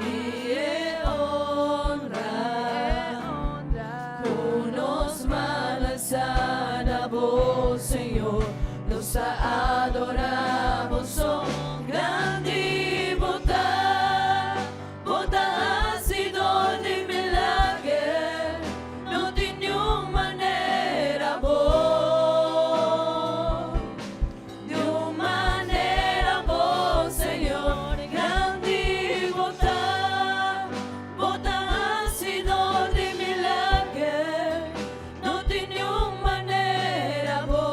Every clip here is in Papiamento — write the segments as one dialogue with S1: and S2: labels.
S1: I e honra ku nos man alsá na bo, Señor, nos ta adorá bo so. Grandi bo ta, bo ta hasidor di milager, no tin niun manera bo. Niun manera bo, Señor, grandi bo ta, bo ta hasidor di milager, no tin niun manera bo.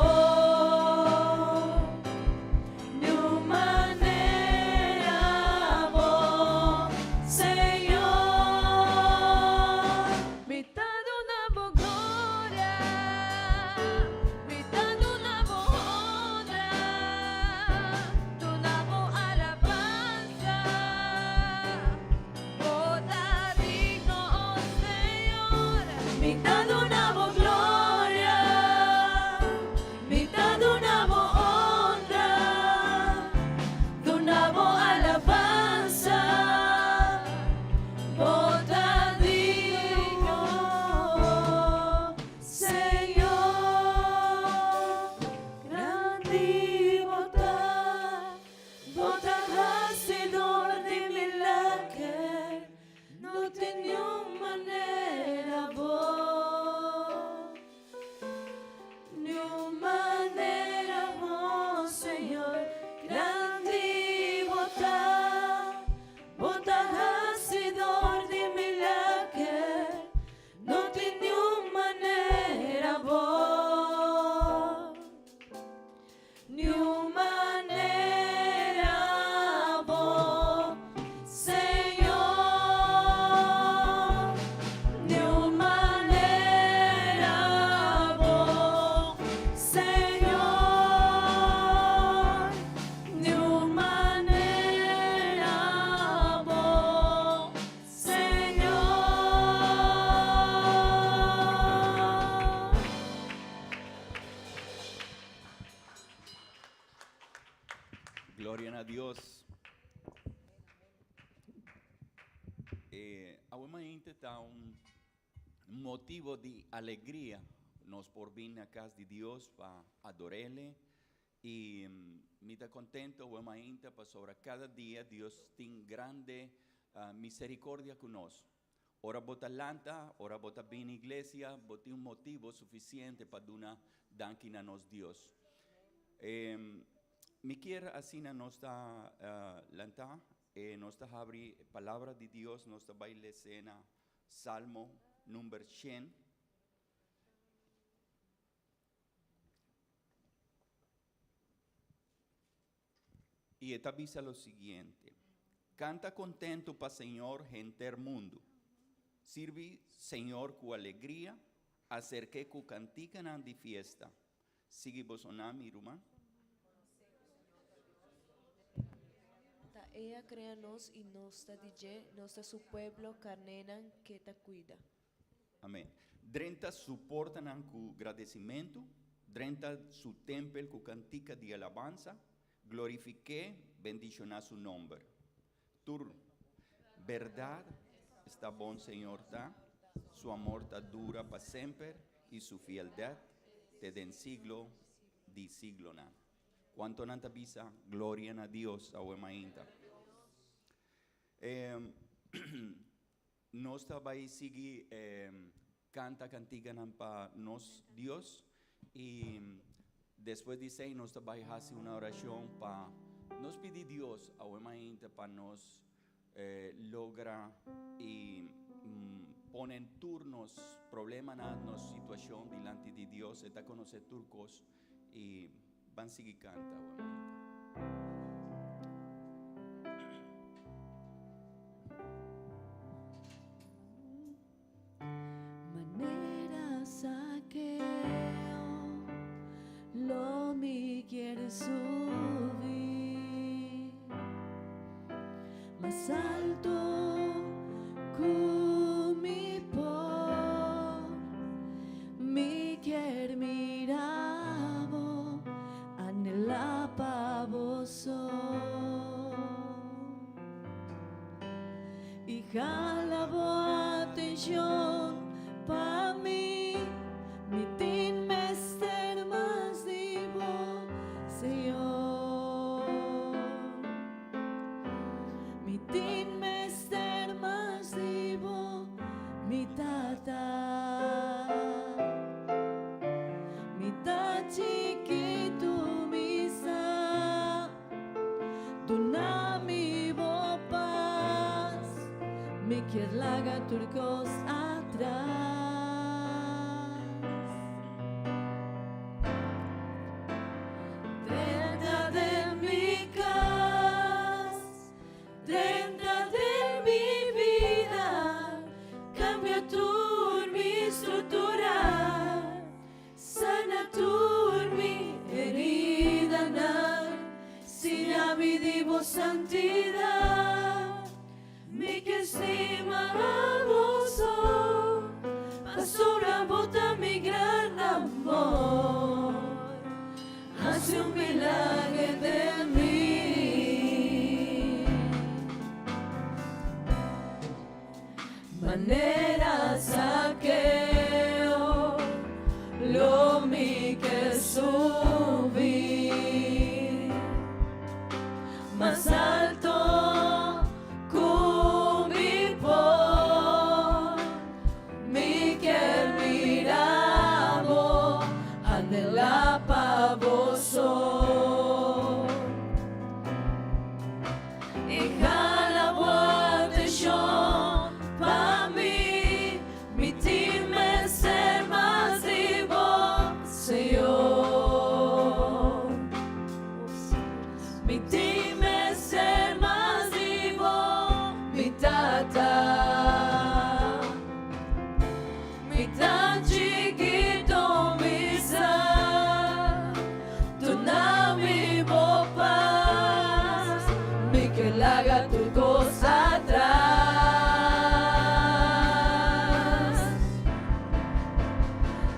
S1: Niun manera bo, Señor. Mi ta duna bo gloria, mi ta duna bo honra, duna bo alabansa. Bo ta digno, oh Señor. Mi ta duna bo gloria, mi ta duna bo honra, duna bo alabansa. Bo ta digno, Señor. Grandi bo ta, bo ta hasidor di milager, no tin niun manera bo. Niun manera bo, Señor. Grandi bo ta, bo ta hasidor di milager, no tin niun manera bo. Niun manera bo, Señor. Niun manera bo, Señor. Niun manera bo, Señor.
S2: Gloria na Dios. Eh, awe mainta ta un motibo di alegria nos por bin na cas di Dios pa ador'Ele y mi ta contento awe mainta pasobra cada dia Dios tin grande misericordia cu nos. Ora bo ta lanta, ora bo ta bini iglesia, bo tin un motibo suficiente pa duna danki na nos Dios. Mi kier asina nos ta lanta, nos ta habri palabra di Dios, nos ta bai lese na Salmo number shen. I e ta bisa lo siguiente, Kanta kontentu pa Señor henter mundu. Sirbi Señor ku alegria, aserk'é ku kantikanan di fiesta. Sigui boso na mi, ruman.
S3: Ta E a krea nos i nos ta di dje, nos ta su pueblo, karnénan k'e ta kuida.
S2: Amen. Drenta su portanan ku gradesimentu, drenta su tempel ku kantika di alabansa, glorifik'é, bendishoná su nomber. Tur bèrdat esta bon Señor ta, su amor ta dura pa semper i su fieldat te den siglo di siglonan. Kuantonan ta bisa gloria na Dios awe mainta? Nos ta bai sigui canta cantiganan pa nos Dios y despues di esey nos ta bai haci una oracion pa nos pidi Dios awe mainta pa nos logra y pone tur nos problemanan, nos situacion dilanti di Dios. E ta conoce tur cos y ban sigui canta awe mainta.
S1: Manera Zaqueo, lo mi kier subi mas alto ku mi por. Mi kier mira bo, anhela pa bo so. I hala bo atenshon pa mi. Mi tin mester mas di bo, Señor. Mi tin mester mas di bo, mi Tata. Mi ta chikitu, mi sa. Duna mi bo pas. Mi kier laga tur kos atras. Drenta den mi kas, drenta den mi bida, kambia tur mi struktura, sana tur mi heridanan, siña mi di bo santidat. Mi ke stima abo so, pasobra bo ta mi gran amor. Hasi un milager den mi. Manera Zakeo, lo mi ke subi mas alto ku mi por. Mi ke mira bo, anhelá pa bo so. I hala bo atenshon pa mi, mi tin mester mas di bo, Señor. Mi tin mester mas di bo, mi Tata. Mi ta chikitu, mi sa, duna mi bo pas, mi ke laga tur kos atras.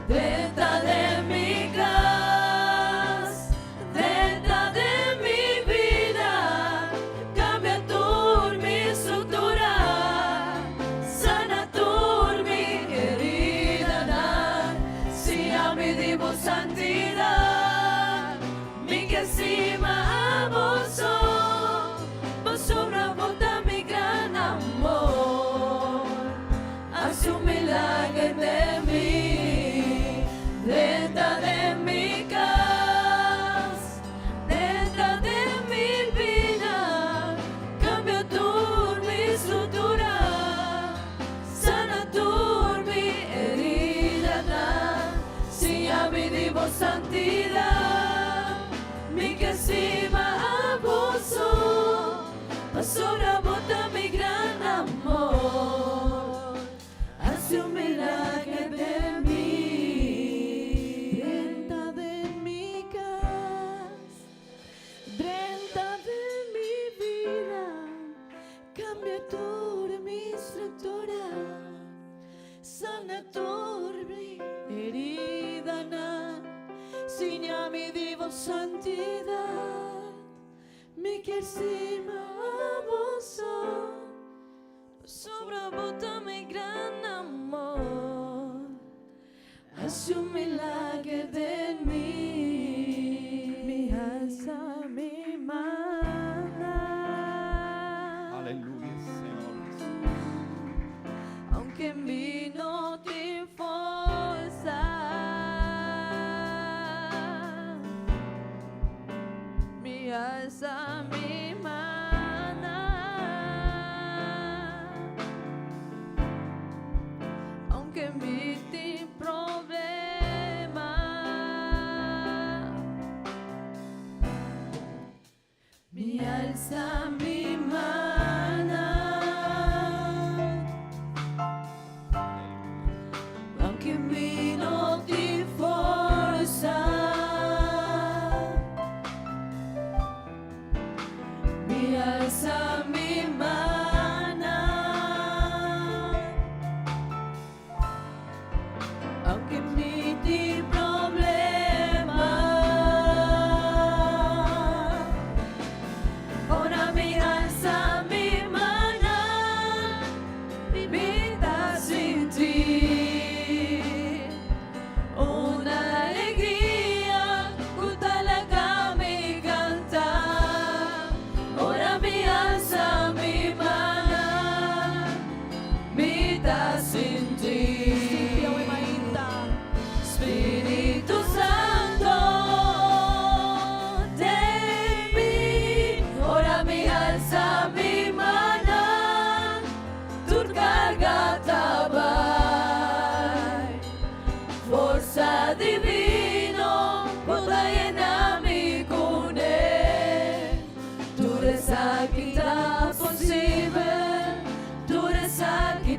S1: Drenta den mi kas, drenta den mi bida, kambia tur mi struktura, sana tur mi heridanan, siña mi di bo santidat, mi ke stima abo so, pasobra bo ta mi gran amor. Hasi un milager den mi, drenta den mi kas, drenta den mi bida, kambia tur mi struktura, sana tur mi heridanan, siña mi di bo santidat, mi ke stima abo so, pasobra bo ta mi gran amor. Hasi un milager den mi. Drenta den mi kas, drenta den mi bida, kambia tur mi struktura, sana tur mi heridanan, siña mi di bo santidat, mi ke stima abo so, pasobra bo ta mi gran amor. Hasi un milager den mi.
S4: Mi alsa mi mannan.
S2: Aleluya, Señor Jesús.
S1: Aunke mi no tin forsa, mi alsa mi mannan. Aunke mi tin problema, mi alsa mi mannan. Aunke mi no tin forsa, mi alsa mi mannan. Aunke mi tin problema, ora.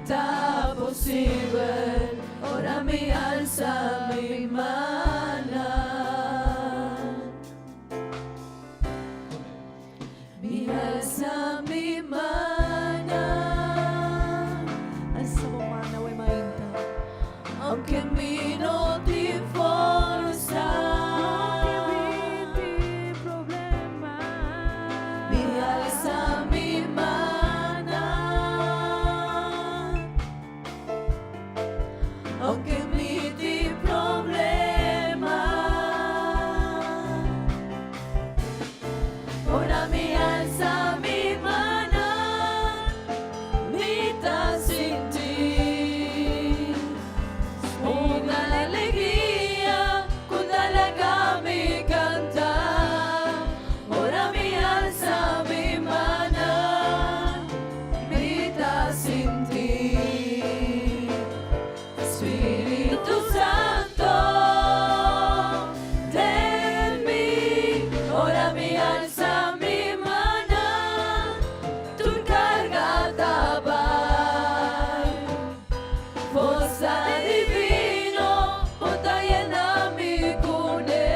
S1: ta posibel, ora mi alsa mi mannan. Mi alsa mi mannan.
S4: Alsa bo man awe mainta.
S1: Aunke mi no tin forsa.
S4: Aunke mi tin problema.
S1: Mi alsa mi mannan. Aunke mi tin problema. Ora mi alsa mi mannan, mi ta sinti un alegria ku ta laga mi kanta. Ora mi alsa mi mannan, mi ta sinti Spiritu Santo den mi. Ora mi alsa mi mannan, tur karga ta bai. Forsa divino bo ta yena mi kuné.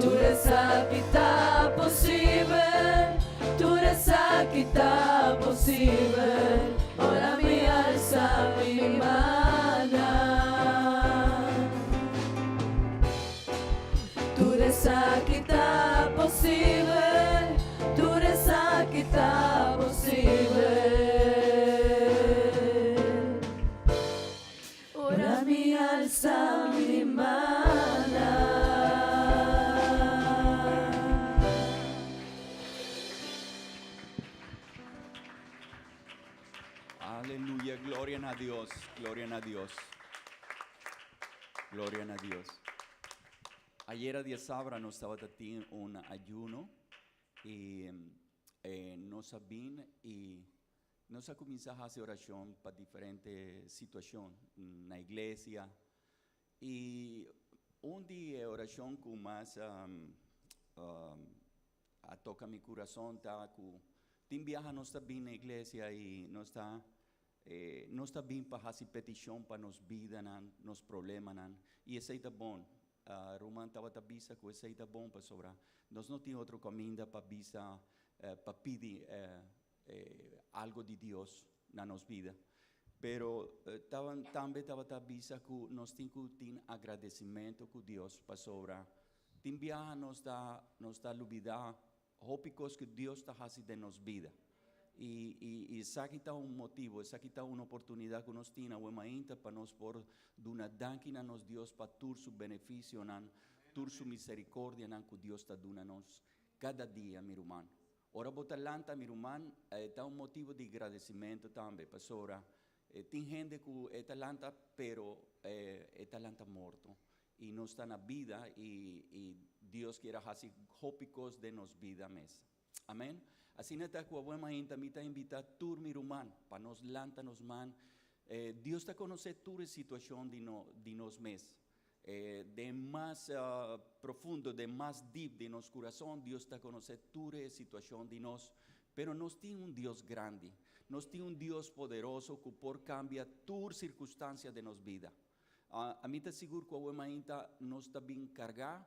S1: Tur esaki ta posibel, tur esaki ta posibel, ora mi alsa mi mannan. Tur esaki ta posibel, tur esaki ta posibel. Ora mi alsa mi mannan.
S2: Aleluya, gloria na Dios, gloria na Dios. Gloria na Dios. Ayera diasabra nos tabata tin un ayuno y eh, nos a bin y nos a cuminsa haci oracion pa diferente situacion na iglesia y un di e oracion cu mas um, um, a toca mi curason ta cu tin biaha nos ta bin na iglesia y nos ta eh, nos ta bin pa haci peticion pa nos bidanan, nos problemanan y esey ta bon. Ruman tabata bisa cu esey ta bon pasobra nos no tin otro caminda pa bisa pa pidi algo di Dios na nos bida. Pero tambe tabata bisa cu nos tin cu tin agradecimento cu Dios pasobra tin biaha nos ta nos ta lubida hopi cos cu Dios ta haci den nos bida. Y y esaki ta un motibo, esaki ta un oportunidad cu nos tin awe mainta pa nos por duna danki na nos Dios pa tur su beneficionan, tur su misericordianan cu Dios ta duna nos cada dia, mi ruman. Ora bo ta lanta, mi ruman, ta un motibo di gradecimento tambe, pasobra tin hende cu e ta lanta pero e ta lanta morto. Y nos ta na bida y y Dios kier a haci hopi cos den nos bida mes. Amen. Asina ta cu awe mainta mi ta invita tur mi ruman pa nos lanta nos man. Dios ta conoce tur e situacion di no di nos mes. Den mas profundo, den mas deep di nos curason, Dios ta conoce tur e situacion di nos. Pero nos tin un Dios grandi. Nos tin un Dios poderoso cu por cambia tur circunstancia den nos bida. Ami ta sigur cu awe mainta nos ta bin carga,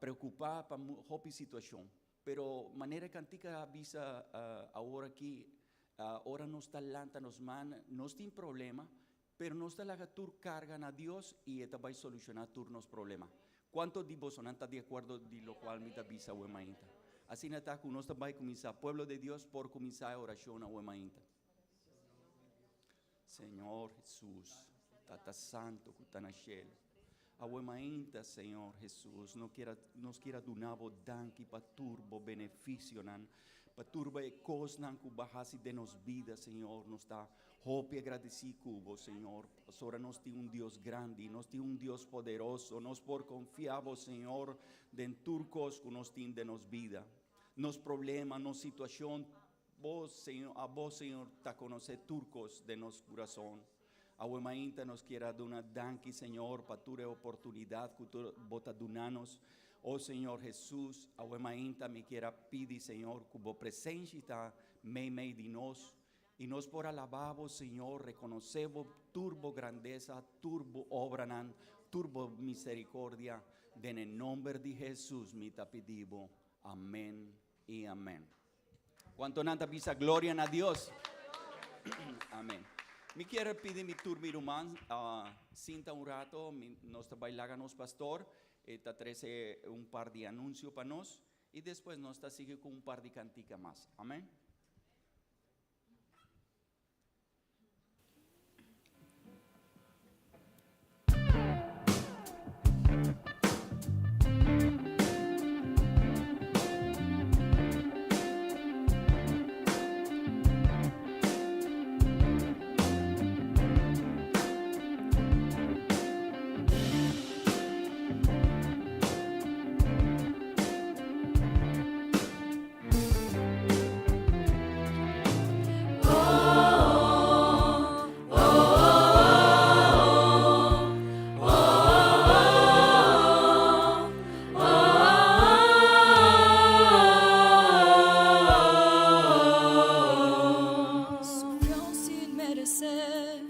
S2: preocupa pa hopi situacion. Pero manera e cantica a bisa awor aki, ora nos ta lanta nos man, nos tin problema, pero nos ta laga tur carga na Dios y e ta bay soluciona tur nos problema. Cuanto di bosonan ta di acuerdo di locual mi ta bisa awe mainta? Asina ta cu nos ta bay cuminsa, pueblo de Dios por cuminsa e oracion awe mainta. Señor Jesus, Tata Santo cu ta na cielo. Awe mainta, Señor Jesus, no kier a, nos kier a duna Bo danki pa tur Bo beneficionan, pa tur Bo e cosnan cu Bo a haci den nos bida, Señor. Nos ta hopi agradeci cu Bo, Señor, pasobra nos tin un Dios grandi, nos tin un Dios poderoso, nos por confia Bo, Señor, den tur cos cu nos tin den nos bida. Nos problema, nos situacion, Bo, Señor, abo, Señor, ta conoce tur cos den nos curason. Awe mainta nos kier a duna danki, Señor, pa tur e oportunidad cu tur Bo ta duna nos. O Señor Jesus, awe mainta mi kier a pidi, Señor, cu Bo presencia ta meimei di nos. I nos por alabá Bo, Señor, rekonosé Bo tur Bo grandesa, tur Bo obranan, tur Bo misericordia. Den e nomber di Hesus mi ta pidi Bo. Amen i amen. Cuantonan ta bisa gloria na Dios? Amen. Mi kier pidi mi tur mi ruman uh, sinta un rato, mi, nos ta bai laga nos pastor, e ta trece un par di anuncio pa nos y despues nos ta sigui cu un par di cantica mas. Amen.
S1: Sufrió sin merecer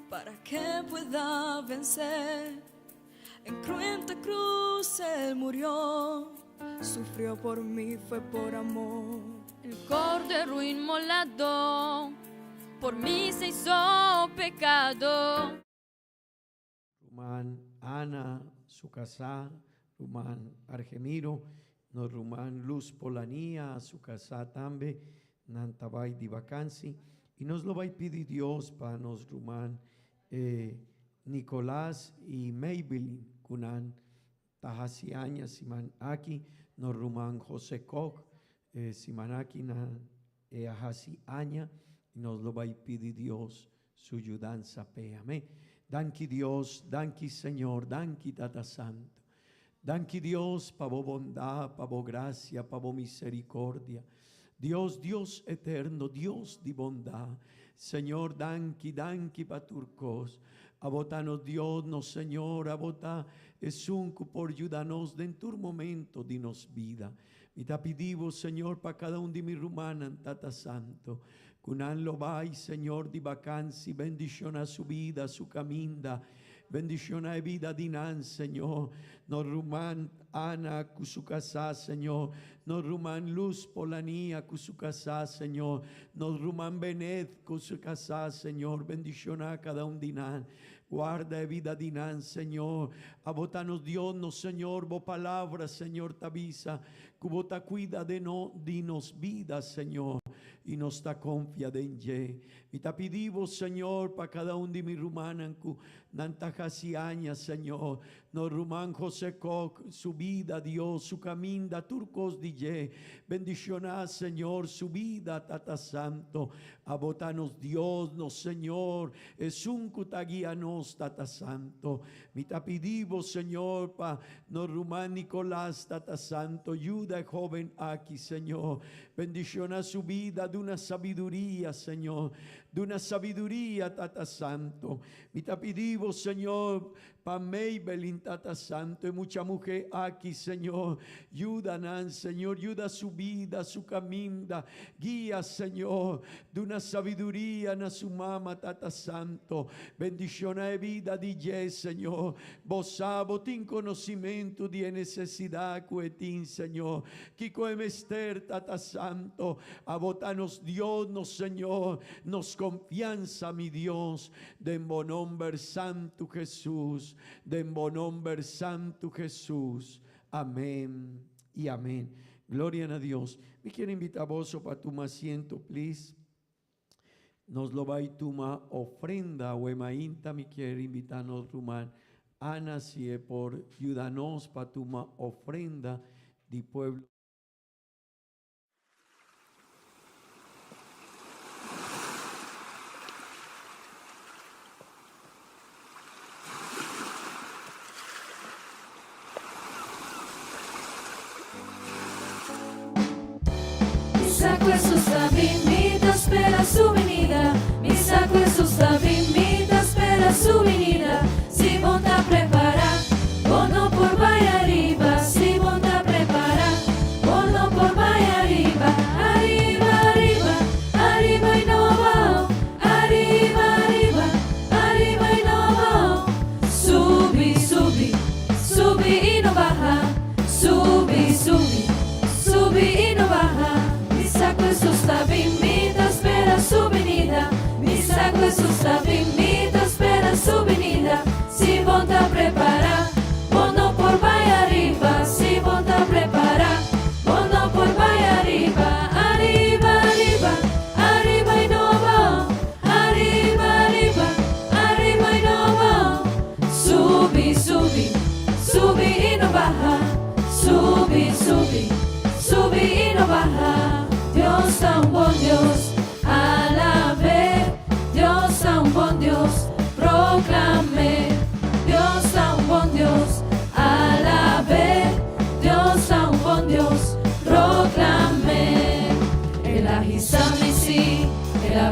S1: para que pueda vencer. En cruenta cruz él murió, sufrió por mí, fue por amor.
S5: El cordero inmolado por mí se hizo pecado.
S6: Ruman Ana, su kasá, ruman Argemiro, nos ruman Luz Polania, su kasá tambe, nan ta bai di vakansi. I nos lo bai pidi Dios pa nos ruman E Nicolas y Maybelline cu nan ta haci aña siman aki, nos ruman Jose Koch e siman aki nan e a haci aña y nos lo bay pidi Dios su yudansa p'e. Amen. Danki Dios, danki Señor, danki Tata Santo. Danki Dios pa bo bondad, pa bo gracia, pa bo misericordia. Dios, Dios eterno, Dios di bondad. Señor, danki, danki pa tur cos. Abo ta nos Dios, nos Señor, abo ta esun cu por yuda nos den tur momento di nos bida. Mi ta pidi bo, Señor, pa cada un di mi rumannan, Tata Santo, cu nan lo bay, Señor, di vakansi, bendiciona su bida, su caminda. Bendiciona e bida di nan, Señor. Nos ruman Ana cu su casá, Señor. Nos ruman Luz Polania cu su casá, Señor. Nos ruman Beneth cu su casá, Señor. Bendiciona cada un di nan. Guarda e bida di nan, Señor. Abo ta nos Dios, nos Señor. Bo palabra, Señor, ta bisa cu Bo ta cuida de no, di nos bida, Señor, y nos ta confia den dje. Mi ta pidi Bo, Señor, pa cada un di mi rumannan cu nan ta haci aña, Señor. Nos ruman José Kock, su bida, Dios, su caminda, tur cos di dje. Bendiciona, Señor, su bida, Tata Santo. Abo ta nos Dios, nos Señor, esun cu ta guia nos, Tata Santo. Mi ta pidi Bo, Señor, pa nos ruman Nicolas, Tata Santo, yuda e hoben aki, Señor. Bendiciona su bida, duna sabiduria, Señor. Duna sabiduria, Tata Santo. Mi ta pidi Bo, Señor, pa Maybelline, Tata Santo, e mucha muhe aki, Señor. Yuda nan, Señor. Yuda su bida, su caminda. Guia, Señor. Duna sabiduria na su mama, Tata Santo. Bendiciona e bida di dje, Señor. Bo sa, Bo tin conocimento di e necesidad cu e tin, Señor. Kico e mester, Tata Santo? Abo ta nos Dios, nos Señor, nos confianza, mi Dios. Den Bo nomber santo, Jesus. Den Bo nomber santo, Jesus. Amen y amen. Gloria na Dios. Mi kier invita boso pa tuma asiento, please. Nos lo bai tuma ofrenda awe mainta. Mi kier invita nos ruman Ana si e por yuda nos pa tuma ofrenda di pueblo.
S1: Mi sa ku Hesus ta bin, mi ta spera su binida. Mi sa ku Hesus ta bin, mi ta spera su binida. Si bo ta prepará, bo no por bai ariba. Si bo ta prepará, bo no por bai ariba. Ariba, ariba, ariba i no baha.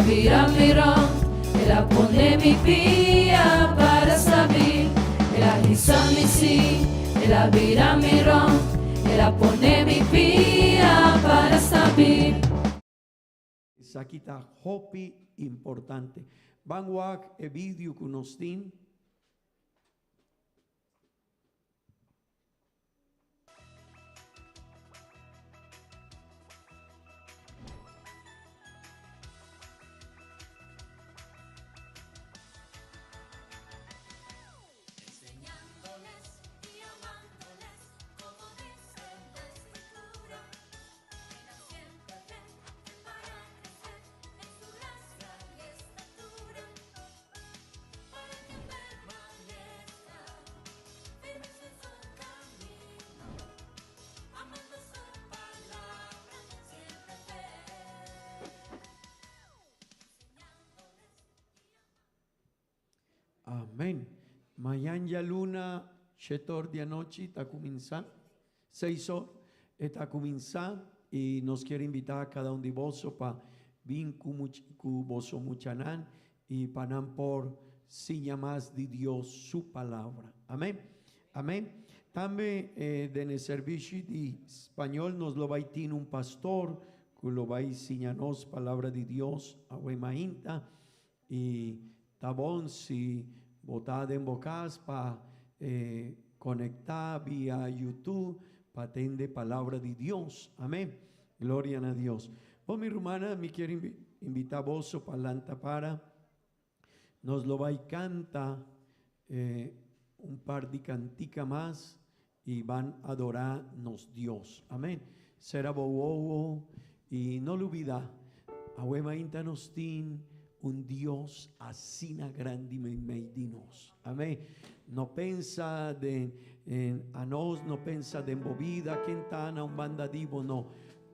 S1: bira mi rònt, el a pone mi pia para stabil. El a hisa mi sí, el a bira mi rònt, el a pone mi pia para stabil.
S6: Esaki ta hopi importante. Ban wak e video ku nos tin. Amén. Mañan djaluna shetor di anochi ta cuminsa, seis or e ta cuminsa y nos kier invita cada un di boso pa bin cu cu boso muchanan y pa nan por siña mas di Dios su palabra. Amén. Amén. Tambe den e servishi di spañol nos lo bay tin un pastor cu lo bay siña nos palabra di Dios awe mainta. Y ta bon si bo ta den bo cas pa conecta via YouTube pa tende palabra di Dios. Amén. Gloria na Dios. Bon mi rumannan, mi kier invita boso pa lanta para. Nos lo bay canta un par di cantica mas y ban adora nos Dios. Amén. Cera bo wowo y no lubida, awe mainta nos tin un Dios asina grandi meimei di nos. Amén. No pensa den en anos, no pensa den bo bida, ken ta na un banda di bo, no.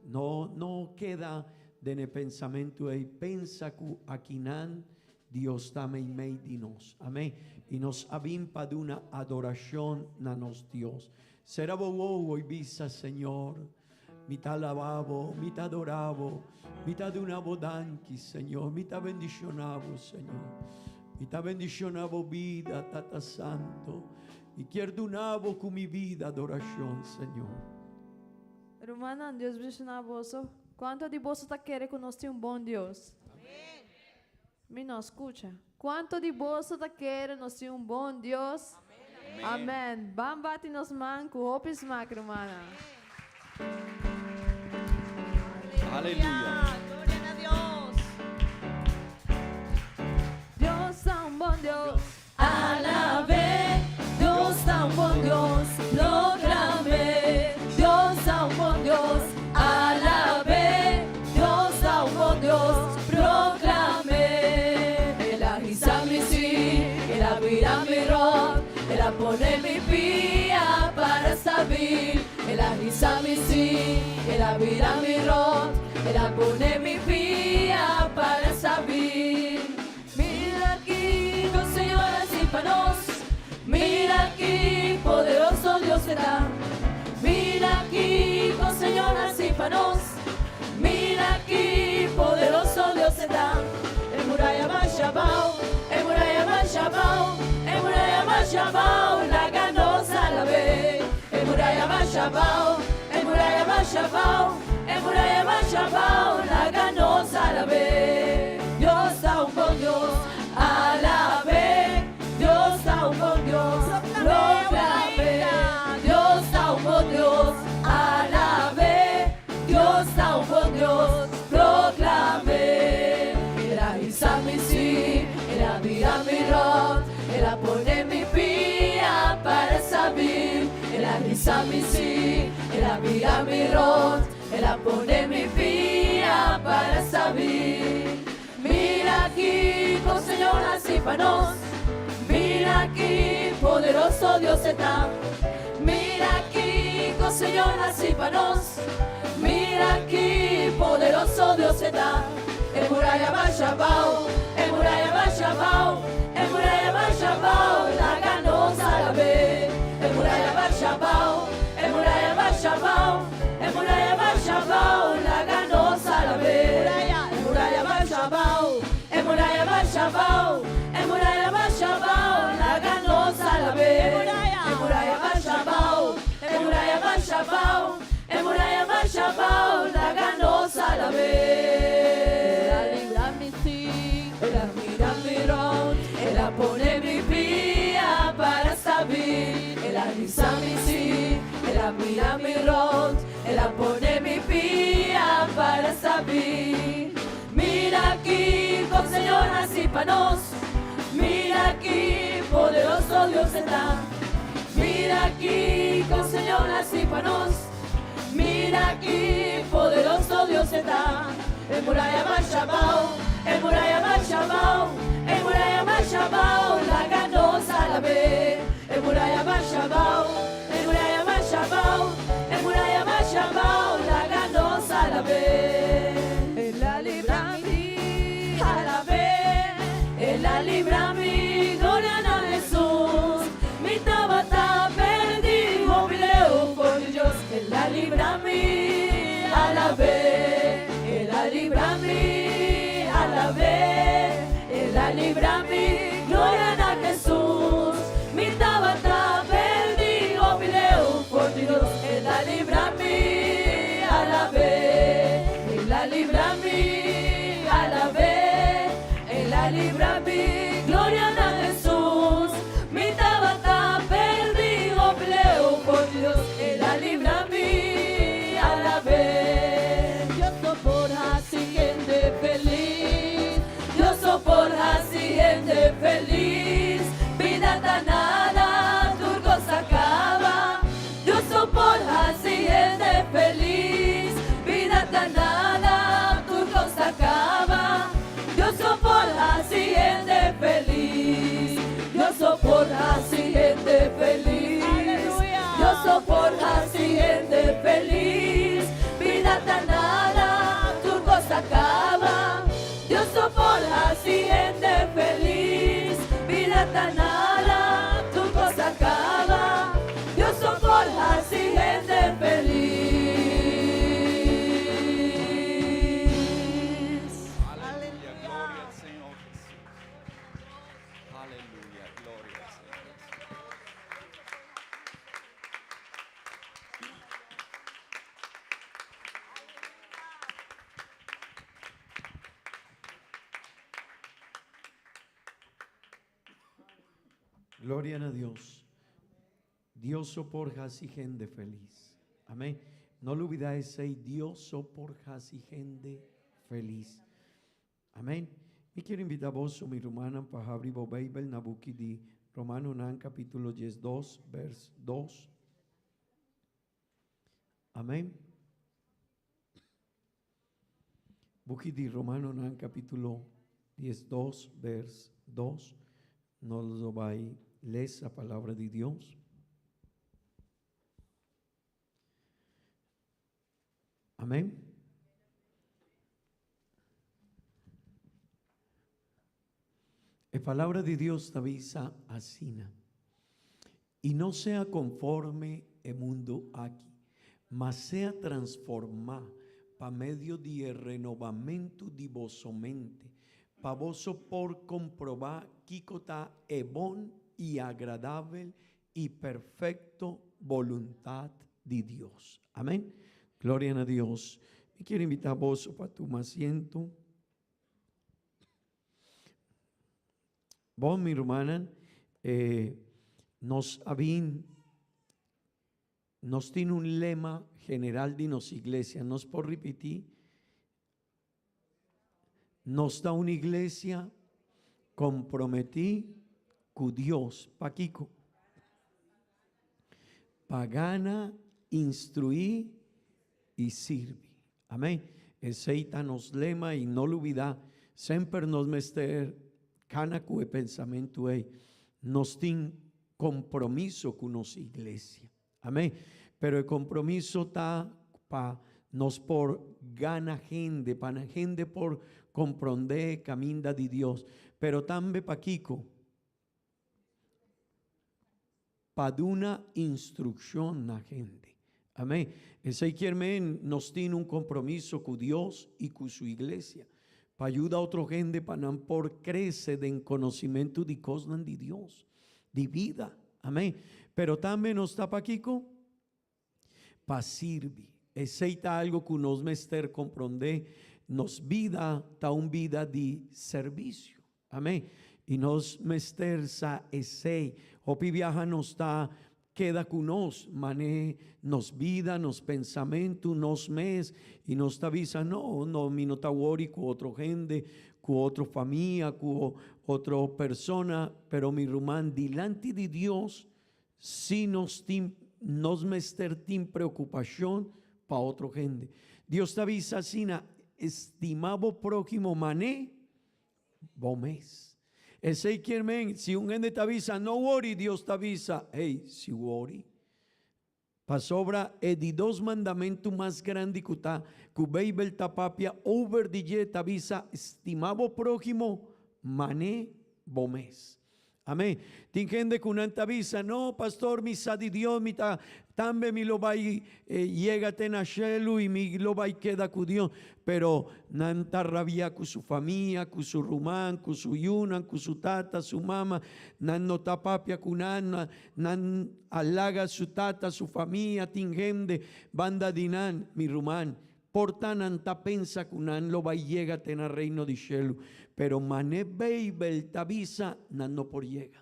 S6: No, no keda den e pensamentu ei, pensa ku akinan Dios ta meimei di nos. Amén. I nos a bin pa duna adorashon na nos Dios. Sera bo wowo i bisa, Señor, mi ta alabá bo, mi ta adorá bo, mi ta duna bo danki, Señor, mi ta bendishoná bo, Señor. Mi ta bendishoná bo bida, Tata Santo. Mi kier duna bo ku mi bida adorashon, Señor.
S4: Rumannan, Dios bendishoná boso. Kuantu di boso ta kere ku nos tin un bon Dios? Mi no skucha. Kuantu di boso ta kere nos tin un bon Dios? Amen. Ban bati nos man ku hopi smak, rumannan.
S2: Aleluya.
S1: Gloria na Dios. Dios ta un bon Dios. Alab'é, Dios ta un bon Dios, proclam'é, Dios ta un bon Dios. Alab'é, Dios ta un bon Dios, proclam'é. El a hisa mi sí, el a bira mi ròt, el a pone mi pia para stabil. El a hisa mi sí, el a bira mi ròt, el a pone mi pia para stabil. Mira kiko Señor a hasi pa nos, Mira ki poderoso Dios e ta. Mira kiko Señor a hasi pa nos, Mira ki poderoso Dios e ta. E muraya basha abao, e muraya basha abao, e muraya basha abao, laga nos alab'é. E muraya basha abao, e muraya basha abao, e muraya basha abao, laga nos alab'é. Dios ta un bon Dios, alab'é. Dios ta un bon Dios, proclam'é. Dios ta un bon Dios, alab'é. Dios ta un bon Dios, proclam'é. El a hisa mi sí, el a bira mi ròt, el a pone mi pia para sabir. El a hisa mi sí, el a bira mi ròt, El a pone mi pia para sabir. Mira kiko Señor hasi pa nos. Mira ki poderoso Dios e ta. Mira kiko Señor hasi pa nos. Mira ki poderoso Dios e ta. E muraya basha abao, e muraya basha abao, e muraya basha abao, laga nos alab'é. E muraya basha abao, e muraya basha abao, e muraya basha abao, laga nos alab'é. E muraya basha abao. basha abou, e muraya basha abou, laga nos alab'é. E muraya basha abou, e muraya basha abou, e muraya basha abou, laga nos alab'é. El a libra mi sí, el a mira mi rond, el a pone mi pia para stabil. El a hisa mi sí, el a mira mi rond, el a pone mi pia para stabil. Mira aki kon Señor hasi pa nos, mira aki poderoso Dios e ta. Mira aki kon Señor hasi pa nos, mira aki poderoso Dios e ta. E muraya basha abao, e muraya basha abao, e muraya basha abao, laga nos alab'é. E muraya basha abao, e muraya basha abao, e muraya basha abao, laga nos alab'é. El a libra mi, alab'é, el a libra mi, gloria na Hesus. Mi tabata perdí, hopi leu for di Dios, el a libra mi, alab'é, el a libra mi, alab'é, el a libra mi, gloria na Hesus. Mi tabata perdí, hopi leu for di Dios, el a libra mi, alab'é, el a libra mi, alab'é, el a libra mi, gloria na Hesus. Mi tabata perdí, hopi leu for di Dios, el a libra mi, alab'é. Dios so por hasi hende felis, Dios so por hasi hende felis. Bida ta nada, tur kos a kaba. Dios so por hasi hende felis. Bida ta nada, tur kos a kaba. Dios so por hasi hende felis. Dios so por hasi hende felis. Dios so por hasi hende felis. Bida ta nada, tur kos a kaba. Dios so por hasi hende felis. Bida ta nada, tur kos a kaba. Dios so por hasi hende felis.
S2: Aleluya, gloria al Señor Jesús. Aleluya, gloria al Señor Jesús.
S6: Gloria na Dios. Dios so por hasi hende felis. Amén. No lubidá esei, Dios so por hasi hende felis. Amén. Mi kier invitá boso, mi rumannan, pa habri bo Beibel na buki di Romanonan capítulo 12, vers 2. Amén. Buki di Romanonan capítulo 12, vers 2. Nos lo bai lesa palabra di Dios. Amén. E palabra di Dios ta bisa asina, I no sea konforme e mundu aki, ma sea transformá pa medio di e renobamentu di boso mente, pa boso por komprobá kiko ta e bon i agradabel i perfekto boluntat di Dios. Amén. Gloria na Dios. Mi kier invitá boso pa tuma asiento. Bon, mi rumannan, eh, nos a bin, nos tin un lema general di nos iglesia. Nos por ripití? Nos ta un iglesia comprometí cu Dios. Pakico? Pa gana, instruí i sirbi. Amén. Esei ta nos lema i no lubidá, semper nos mester kana ku e pensamentu ei. Nos tin kompromiso ku nos iglesia. Amén. Pero e kompromiso ta pa nos por gana hende, pa hende por komprondé kaminda di Dios. Pero tambe pakiko? Pa duna instrukshon na hende. Amén. Esei kier men nos tin un kompromiso ku Dios i ku su iglesia. Pa yuda otro hende pa nan por crece den conocimento di cosnan di Dios, di bida. Amén. Pero tambe nos ta pa kico? Pa sirbi. Esey ta algo cu nos mester comprende. Nos bida ta un bida di servicio. Amén. Y nos mester sa esey. Hopi biaha nos ta keda cu nos, mane nos bida, nos pensamento, nos mes, y nos ta bisa, no, no, mi no ta worry cu otro hende, cu otro famia, cu otro persona, pero mi ruman, dilanti di Dios, si nos tin, nos mester tin preocupacion pa otro hende. Dios ta bisa asina, Estima bo prohimo mane Bo mes. Esei kier men, si un hende ta bisa no wori, Dios ta bisa, hey, si wori. Pasobra e di dos mandamentu mas grandi ku ta, ku Beibel ta papia over di dje, ta bisa, stima bo próhimo man'é bo mes. Amén. Tin hende ku nan ta bisa, No, pastor, mi sa di Dios, mi ta, tambe mi lo bai yega te na shelu i mi lo bai keda ku Dios. Pero nan ta rabia ku su famia, ku su ruman, ku su yunan, ku su tata, su mama. Nan no ta papia ku nan, nan a laga su tata, su famia. Tin hende banda di nan, mi ruman, Por ta nan ta pensa ku nan lo bai yega te na Reino di Shelu, pero man'e Beibel ta bisa nan no por yega.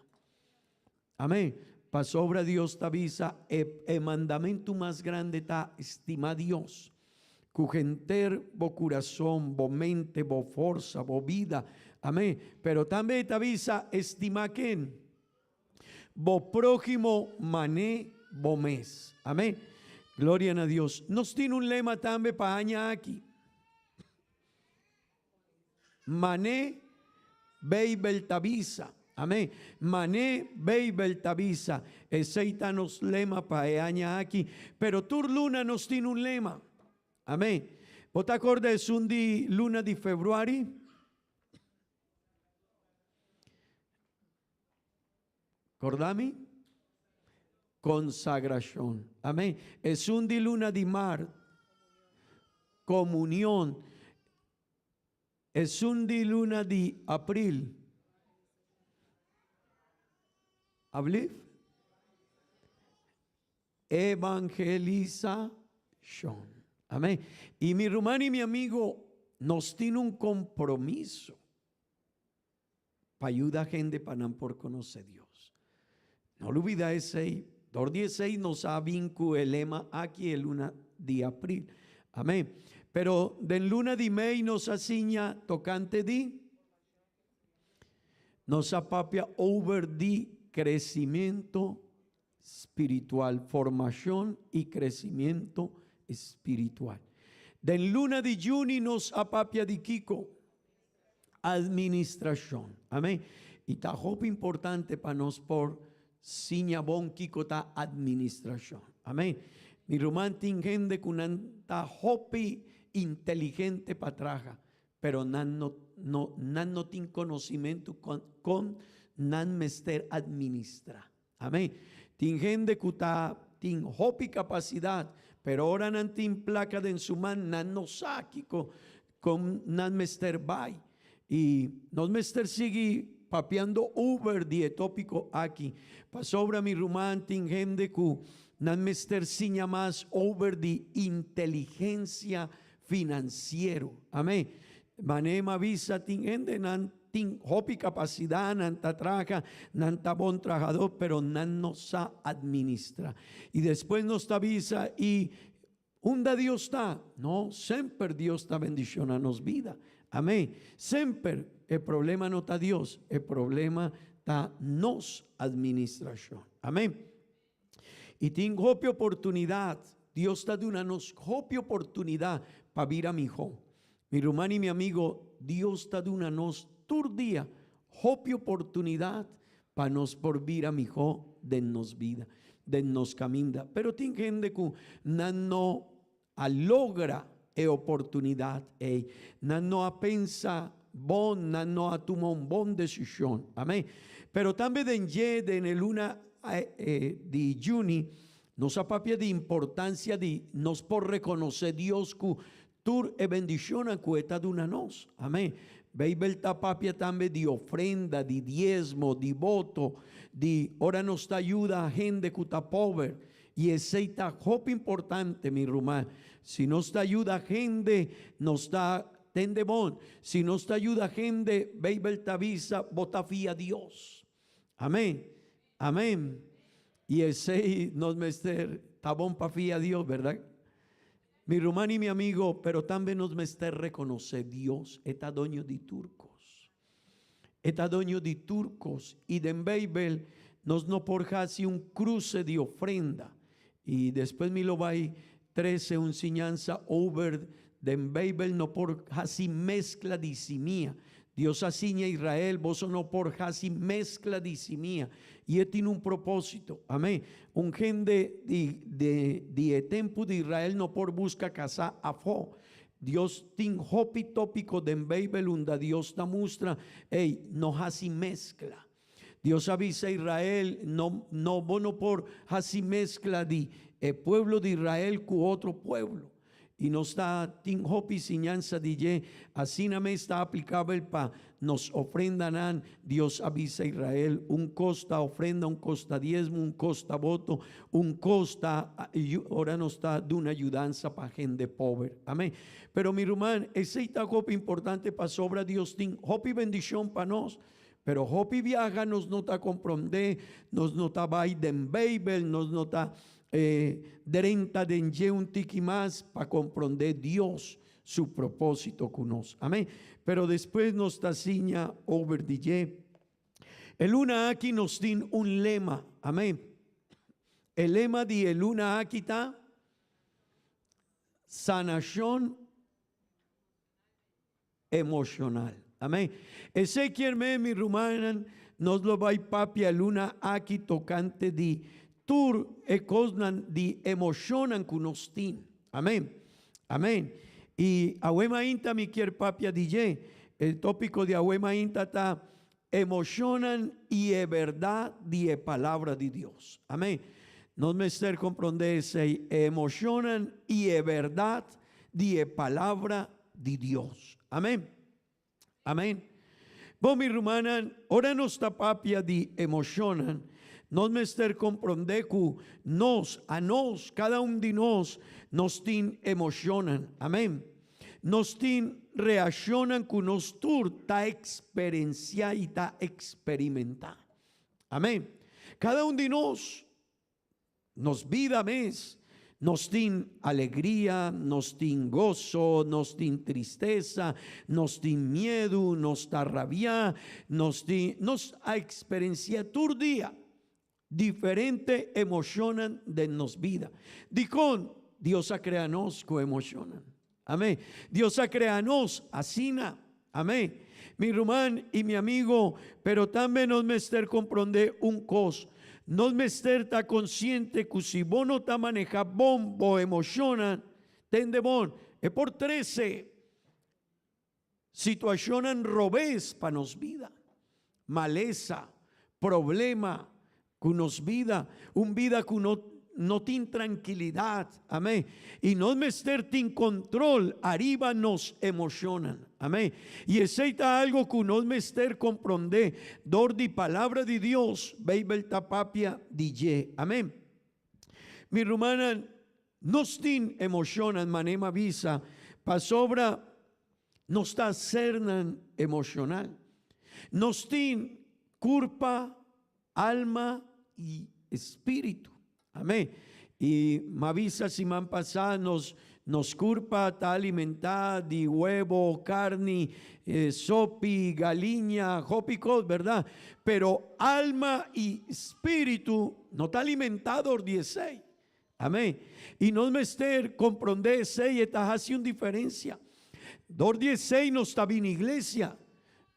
S6: Amén. Pasobra Dios ta bisa e e mandamentu mas grande ta stima Dios ku henter bo kurason, bo mente, bo forsa, bo bida. Amén. Pero tambe e ta bisa stima ken? Bo próhimo mané bo mes. Amén. Gloria na Dios. Nos tin un lema tambe pa aña aki. Mané Beibel ta bisa. Amén. Mané Beibel ta bisa. Esei ta nos lema pa e aña aki. Pero tur luna nos tin un lema. Amén. Bo ta acorda esun di luna di februari? Corda mi? Consagracion. Amén. Esun di luna di mart. Comunion. Esun di luna di april. Ablif? Evangelisacion. Amén. Y mi ruman y mi amigo, nos tin un compromiso. Pa yuda hende pa nan por conoce Dios. No lubida esey. Dor di esey nos a bin cu e lema aki e luna di april. Amen. Pero den luna di mei nos a siña tocante di nos a papia over di crecimiento spiritual, formacion y crecimiento spiritual. Den luna di juni nos a papia di kico? Administracion. Amen. Y ta hopi importante pa nos por siña bon kico ta administracion. Amen. Mi ruman tin hende cu nan ta hopi inteligente pa traha, pero nan no no nan no tin conocimento con con nan mester administra. Amén. Tin hende ku ta tin hopi kapasidat, pero ora nan tin plaka den su man, nan no sa kiko kon nan mester bai. I nos mester sigui papiando over di e topiko aki, pasobra mi ruman tin hende ku nan mester siña mas over di inteligensia finansiero. Amén. Manera mi a bisa tin hende nan Tin hopi capacidad, nan ta traha, nan ta bon trahador, pero nan no sa administra. Y despues nos ta bisa, y unda Dios ta? No, semper Dios ta bendiciona nos bida. Amén. Semper e problema no ta Dios, e problema ta nos administracion. Amén. Y tin hopi oportunidad. Dios ta duna nos hopi oportunidad pa bira miho. Mi ruman y mi amigo, Dios ta duna nos tur dia hopi oportunidad pa nos por bira miho den nos bida, den nos caminda. Pero tin hende cu nan no a logra e oportunidad ey. Nan no a pensa bon, nan no a tuma un bon decision. Amen. Pero tambe den dje, den e luna di juni, nos a papia di importancia di nos por reconoce Dios cu. Tur e bendishonnan ku e ta duna nos. Amén. Beibel ta papia tambe di ofrenda, di diesmo, di voto, di ora nos ta yuda hende ku ta pober. I esei ta hopi importante, mi ruman. Si nos ta yuda hende, nos ta tende bon. Si nos ta yuda hende, Beibel ta bisa, bo ta fia Dios. Amén. Amén. I esei nos mester ta bon pa fia Dios, berdad? Mi ruman i mi amigo, pero tambe nos mester rekonosé Dios e ta doño di tur kos. E ta doño di tur kos i den Beibel nos no por hasi un kruse di ofrenda. I despues mi lo bai trese un siñansa over den Beibel no por hasi meskla di simia. Dios a siña Israel, boso no por hasi meskla di simia. I e tin un propósito. Amén. Un hende di, di, di e tempu di Israel no por buska kasá afó. Dios tin hopi tópiko den Beibel unda Dios ta mustra, ey, no hasi meskla. Dios a bisa Israel, no, no, bo no por hasi meskla di e pueblo di Israel ku otro pueblo. I nos ta tin hopi siñansa di dje, asina mes ta aplikabel pa nos ofrendanan. Dios a bisa Israel, un kos ta ofrenda, un kos ta diesmo, un kos ta voto, un kos ta ora nos ta duna yudansa pa hende pober. Amen. Pero mi ruman, esei ta hopi importante pasobra Dios tin hopi bendishon pa nos. Pero hopi biaha nos no ta komprondé, nos no ta bai den Beibel, nos no ta drenta den dje un tiki mas pa komprondé Dios su propósito ku nos. Amén. Pero despues nos ta siña over di dje. E luna aki nos tin un lema. Amén. E lema di e luna aki ta sanashon emocional. Amén. Esey kier men, mi rumannan, nos lo bay papia luna aki tocante di tur e cosnan di emocionnan cu nos tin. Amén. Amén. Y awe mainta mi kier papia di dje. E topico di awe mainta ta emocionnan y e berdad di e palabra di Dios. Amén. Nos mester comprende esey, e emocionnan y e berdad di e palabra di Dios. Amén. Amén. Bon, mi rumannan, ora nos ta papia di emocionnan, nos mester comprende cu nos, a nos, cada un di nos, nos tin emocionnan. Amén. Nos tin reaccionnan cu nos tur ta experiencia y ta experimenta. Amén. Cada un di nos, nos bida mes, nos tin alegria, nos tin gozo, nos tin tristeza, nos tin miedu, nos ta rabia, nos tin, nos a experiencia tur dia diferente emocionnan den nos bida. Dikon? Dios a crea nos cu emocionnan. Amén. Dios a crea nos asina. Amén. Mi ruman y mi amigo, pero tambe nos mester comprende un cos. Nos mester ta consciente cu si bo no ta maneha bon bo emocionnan, tende bon, e por trece Situacionnan robes pa nos bida, malesa, problema cu nos bida, un bida cu no no tin trankilidad, amen. Y nos mester tin control ariba nos emocionnan, amen. Y esey ta algo cu nos mester compronde dor di Palabra di Dios, Bijbel ta papia di dje, amen. Mi rumannan, nos tin emocionnan, manera mi a bisa, pasobra nos ta sernan emocional. Nos tin curpa, alma y espíritu. Amén. Y mi a bisa siman pasá, nos, nos curpa ta alimentá di huevo, carni, sopi, galiña, hopi cos, berdad? Pero alma y spiritu no ta alimentá dor di esey. Amén. Y nos mester comprende esey, e ta haci un diferencia. Dor di esey nos ta bini iglesia.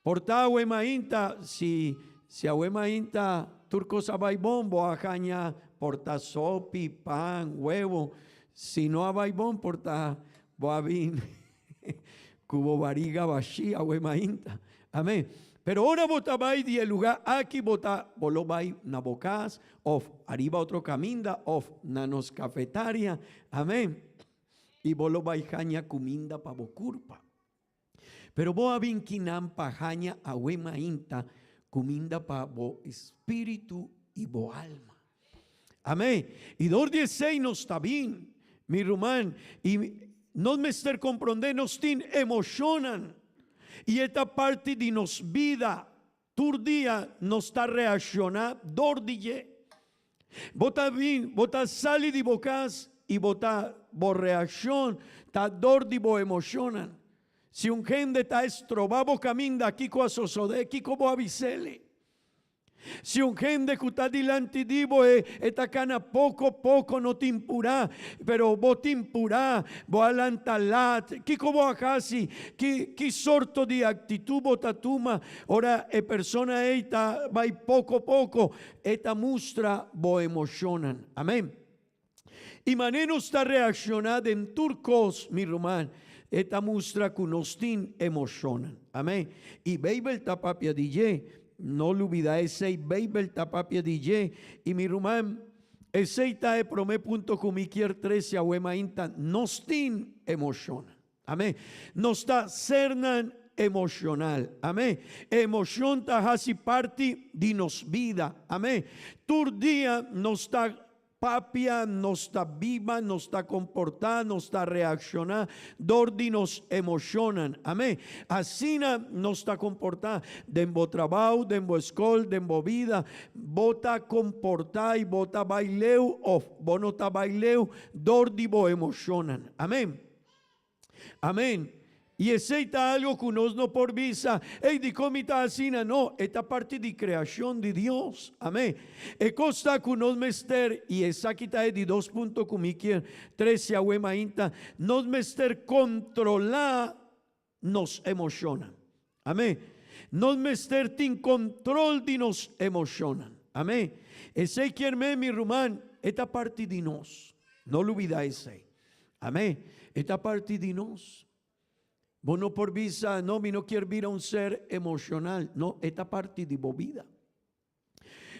S6: Por ta awe mainta, si, si awe mainta tur cos a bay bon, bo a haña por ta sopi, pan, huevo. Si no a bay bon, por ta bo a bin ku bo bariga bashí awe mainta. Amén. Pero ora bo ta bai di e lugá aki, bo ta, bo lo bai na bo kas, òf ariba otro kaminda, òf na nos kafetaria. Amén. I bo lo bai haña kuminda pa bo kurpa. Pero bo a bin kinan pa haña awe mainta kuminda pa bo spiritu i bo alma. Amén. I dor di esei nos ta bin, mi ruman, i nos mester komprondé nos tin emoshonnan i e ta parti di nos bida. Tur dia nos ta reakshoná dor di dje. Bo ta bin, bo ta sali di bo kas i bo ta, bo reakshon ta dor di bo emoshonnan. Si un hende ta estroba bo kaminda, kiko a sosodé? Kiko bo a bis'el? Si un hende ku ta dilanti di bo e e ta kana poko poko, no tin purá, pero bo tin purá, bo a lanta lat, kiko bo a hasi? Ki ki sorto di aktitut bo ta tuma ora e persona ei ta bai poko poko? E ta mustra bo emoshonnan. Amen. I manera nos ta reakshoná den tur kos, mi ruman, e ta mustra ku nos tin emoshonnan. Amen. I Beibel ta papia di dje. No lubidá esei, Beibel ta papia di dje. I mi ruman, esei ta e promé punto ku mi kier trese awe mainta, nos tin emoshonnan. Amén. Nos ta sernan emocional. Amén. Emocion ta haci parti di nos bida. Amén. Tur dia nos ta papia, nos ta biba, nos ta comporta, nos ta reacciona dor di nos emocionnan. Amén. Asina nos ta comporta den bo trabao, den bo escol, den bo bida. Bo ta comporta y bo ta bay leu of bo no ta bay leu dor di bo emocionnan. Amén. Amén. I esei ta algo ku nos no por bisa, Ey, dikon mi ta asina? No, e ta parti di kreashon di Dios. Amén. E kos ta ku nos mester, i esaki ta e di dos punto ku mi kier trese awe mainta, nos mester kontrolá nos emoshonnan. Amén. Nos mester tin kontrol di nos emoshonnan. Amén. Esei kier men, mi ruman, e ta parti di nos. No lubida esei. Amén. E ta parti di nos. Bo no por bisa, no, mi no kier bira un ser emoshonal. No, e ta parti di bo bida.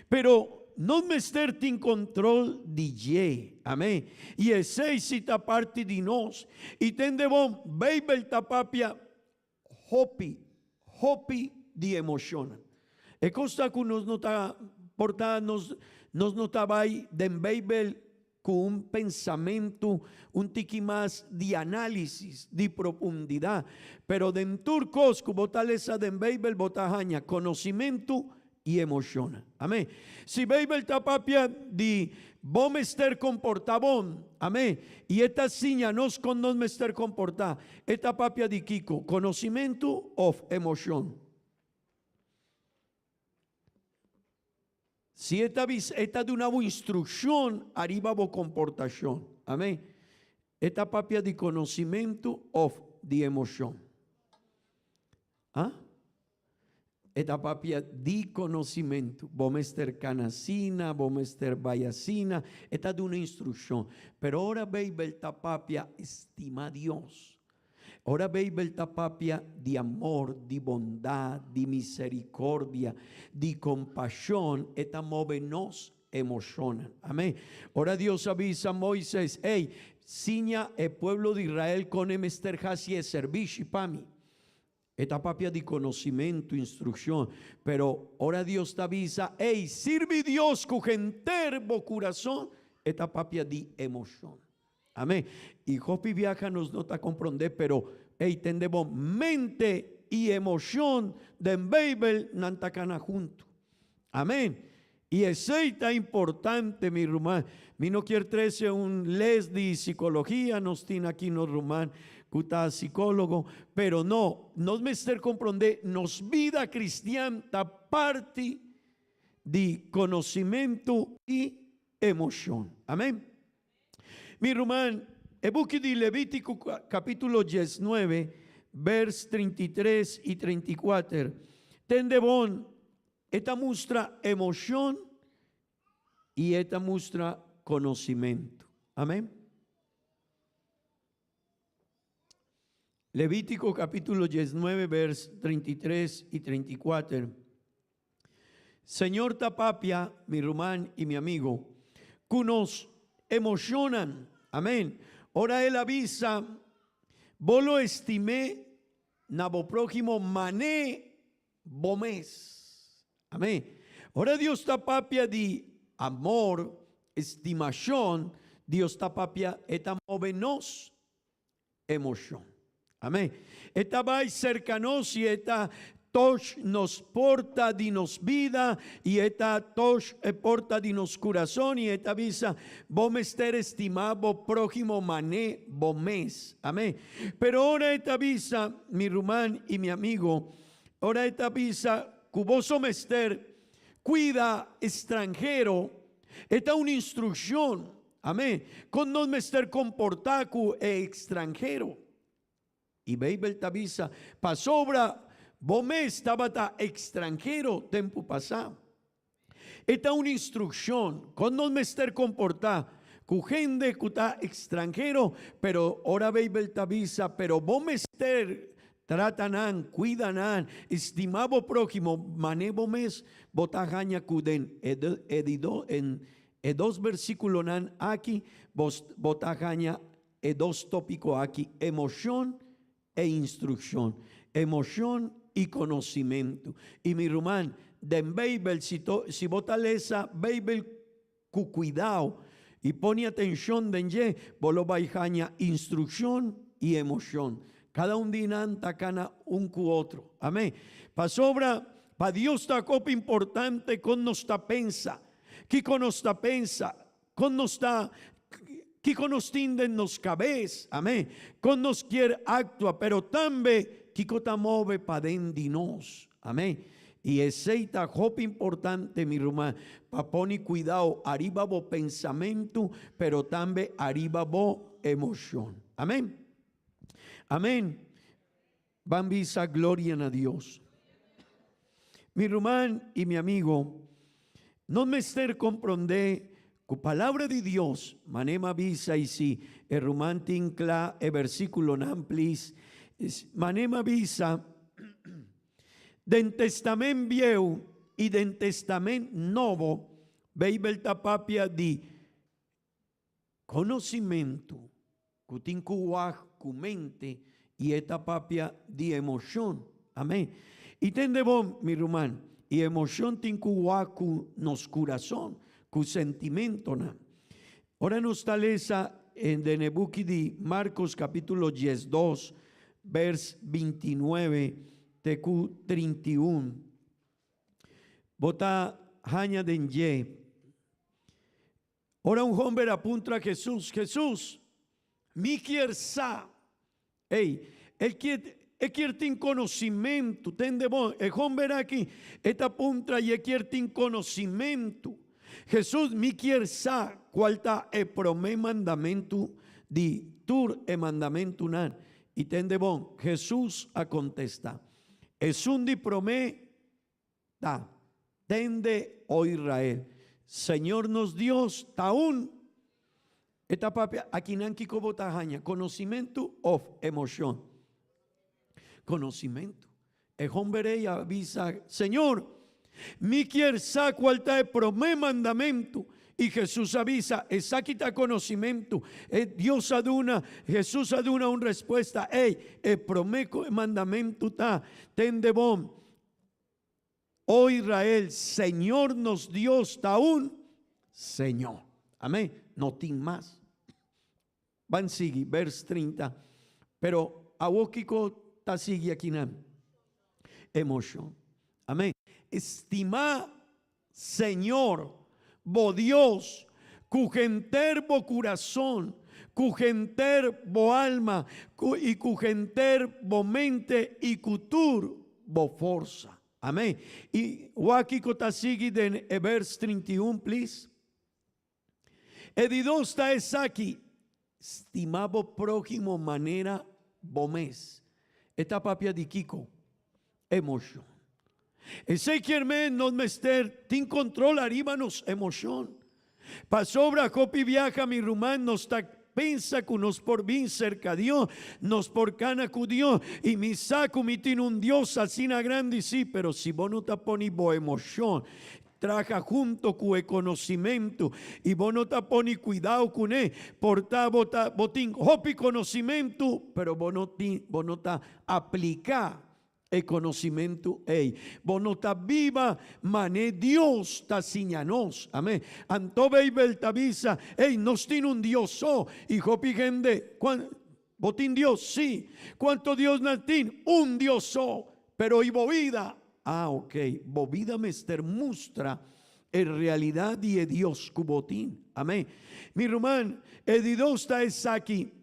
S6: Pero nos mester tin control di dje. Amén. Y esey si ta parti di nos. Y tende bon, Bijbel ta papia hopi, hopi di emocionnan. E cos ta cu nos no ta, por ta nos, nos no ta bay den Bijbel cu un pensamentu un tiki mas di análisis, di profundidad. Pero den tur cos cu bo ta lesa den Bijbel bo ta haña conocimentu i emocion. Amén. Si Bijbel ta papia di bo mester comporta bon, amén, i e ta siña nos con nos mester comporta, e ta papia di kico? Conocimentu of emocion? Si e ta bisa, e ta duna bo instrukshon ariba bo komportashon. Amén. E ta papia di konosimentu òf di emoshon? Ah? E ta papia di konosimentu. Bo mester kana asina, bo mester bai asina. E ta duna instrukshon. Pero ora Beibel ta papia stima Dios, Ora Beibel ta papia di amor, di bondat, di misericordia, di compasion, e ta move nos emocionnan. Amen. Ora Dios a bisa Moises, Ey, siña e pueblo di Israel con e mester haci e servishi pa mi. E ta papia di conocimento, instruccion. Pero ora Dios ta bisa, Ey, sirbi Dios cu henter bo curason, e ta papia di emocion. Amén. Y hopi biaha nos no ta comprende, pero ey tende bo mente y emocion den Bijbel nan ta cana hunto. Amén. Y esey ta importante, mi ruman. Mi no kier trece un les di psicologia, nos tin aki nos ruman cu ta psicologo, pero no, nos mester comprende nos bida cristian ta parti di conocimento y emocion. Amén. Mi ruman, e buki di Levítico capítulo 19, vers 33 y 34, tende bon, e ta mustra emocion y e ta mustra conocimento. Amén. Levítico capítulo 19, vers 33 y 34. Señor ta papia, mi ruman y mi amigo, cu nos emocionan. Amén. Ora el a bisa, Bo lo estim'é na bo próhimo mané bo mes. Amén. Ora Dios ta papia di amor, estimashon, Dios ta papia, e ta move nos emoshon. Amén. E ta bai serka nos i e ta toch nos porta di nos bida i e ta toch e porta di nos kurason i e ta bisa, Bo mester estimá bo próhimo mané bo mes. Amén. Pero ora e ta bisa, mi ruman i mi amigo, ora e ta bisa ku boso mester kuida estranhero, e ta un instrukshon. Amén. Kon nos mester komportá ku e ekstranhero. I Beibel ta bisa, Pasobra bo mes tabata ekstranhero tempu pasá. E ta un instrukshon kon nos mester komportá ku hende ku ta ekstranhero, pero ora Beibel ta bisa, pero bo mester trata nan, kuida nan, stima bo próhimo manera bo mes, bo ta haña ku den e E dos bersíkulonan aki bo ta haña e dos tópiko aki, emoshon e instrukshon. Emoshon i konosimentu. I mi ruman, den Beibel, si si bo ta lesa Beibel ku kuidao i pone atenshon den dje, bo lo bai haña instrukshon i emoshon. Kada un di nan ta kana un ku otro. Amén. Pasobra pa Dios ta hopi importante kon nos ta pensa. Kiko nos ta pensa? Kon nos ta, kiko nos tin den nos kabes? Amén. Kon nos kier aktua, pero tambe kiko ta move paden di nos. Amén. I esei ta hopi importante, mi ruman, pa pone kuidao ariba bo pensamentu, pero tambe ariba bo emoshon. Amén. Amén. Ban bisa gloria na Dios. Mi ruman i mi amigo, nos mester komprondé ku Palabra di Dios, manera mi a bisa i si e ruman tin kla e bersíkulonan plis, manera mi a bisa, den Testament Bieu i den Testament Nobo, Beibel ta papia di Conocimentu cu tin cu wak cu mente y e ta papia di emocion. Amen. Y tende bon, mi ruman, y emocion tin cu wak cu nos curason, cu sentimentonan. Ora nos ta lesa den e buki di Marcos capitulo diesdos, vers bintinuebe te cu trintiun, bo ta haña den dje. Ora un homber a puntra Jesus, Jesus, mi kier sa. Ey, el kier, e kier tin conocimentu. Tende bon, e homber aki, e ta puntra y e kier tin conocimentu. Jesus, mi kier sa cual ta e prome mandamentu di tur e mandamentunan. Y tende bon, Jesus a contesta, Esun di prome Ta, Tende, o Israel, Señor nos Dios ta un. E ta papia akinan kiko bo ta haña, konosimentu òf emoshon? Konosimentu. E homber ei a bisa, Señor, mi kier sa kual ta e promé mandamentu. I Hesus a bisa, Esaki ta konosimentu. E Dios a duna, Hesus a duna un respuesta, Ei, e promé mandamentu ta, Tende bon, O Israel, Señor nos Dios ta un Señor. Amén. No tin mas. Ban sigui, vers 30. Pero awo kiko ta sigui akinan? Emoshon. Amén. Estima Señor, bo Dios, ku henter bo kurason, ku henter bo alma, ku i ku henter bo mente i ku tur bo forsa. Amen. I wak kiko ta sigui den e bers 31, please. E di dos ta esaki, Stima bo próhimo manera bo mes. E ta papia di kiko? Emoshon. Esei kier men nos mester tin kontrol ariba nos emoshon. Pasobra hopi biaha mi ruman nos ta pensa ku nos por bin serka Dios, nos por kana ku Dios i mi sa ku mi tin un Dios asina grandi, sí, pero si bo no ta pone bo emoshon. traha hunto ku e conocimento y bo no ta poni cuidao cune, por ta bo ta bo tin hopi conocimento, pero bo no tin bo no ta aplica e conocimento ey. Bo no ta biba mane Dios ta siña nos. Amen. Anto Bijbel ta bisa, ey, nos tin un Dios so. Y hopi hende, cuan, bo tin Dios? Sí. Cuanto Dios nan tin? Un Dios so. Pero y bo bida? Ah, ok. Bo bida mester mustra e realidad di e Dios cu bo tin. Amen. Mi ruman, e di dos ta esaki,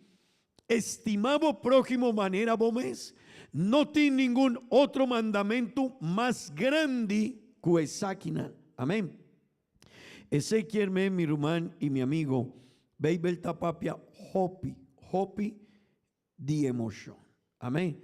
S6: Estimá bo próhimo manera bo mes. No tin ningun otro mandamentu mas grandi ku esakinan. Amén. Esei kier men, mi ruman i mi amigo, Beibel ta papia hopi, hopi di emoshon. Amén.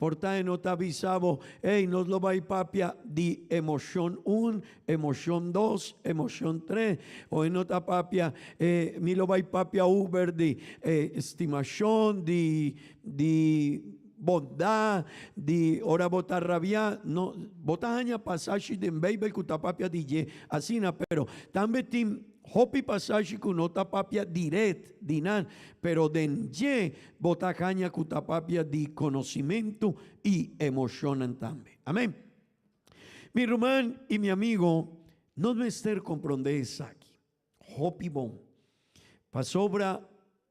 S6: Por ta e no ta bisa bo, ey, nos lo bai papia di emoshon un, emoshon dos, emoshon tres. O e no ta papia, eh, mi lo bai papia over di eh, estimashon, di, di bondat, di ora bo ta rabiá. No, bo ta haña pasashi den Beibel ku ta papia di dje asina, pero tambe tin Hopi pasashi ku no ta papia dirèt di nan, pero den dje bo ta haña ku ta papia di konosimentu i emoshonnan tambe. Amèn. Mi ruman i mi amigo, nos mester komprondé esaki hopi bon, pasobra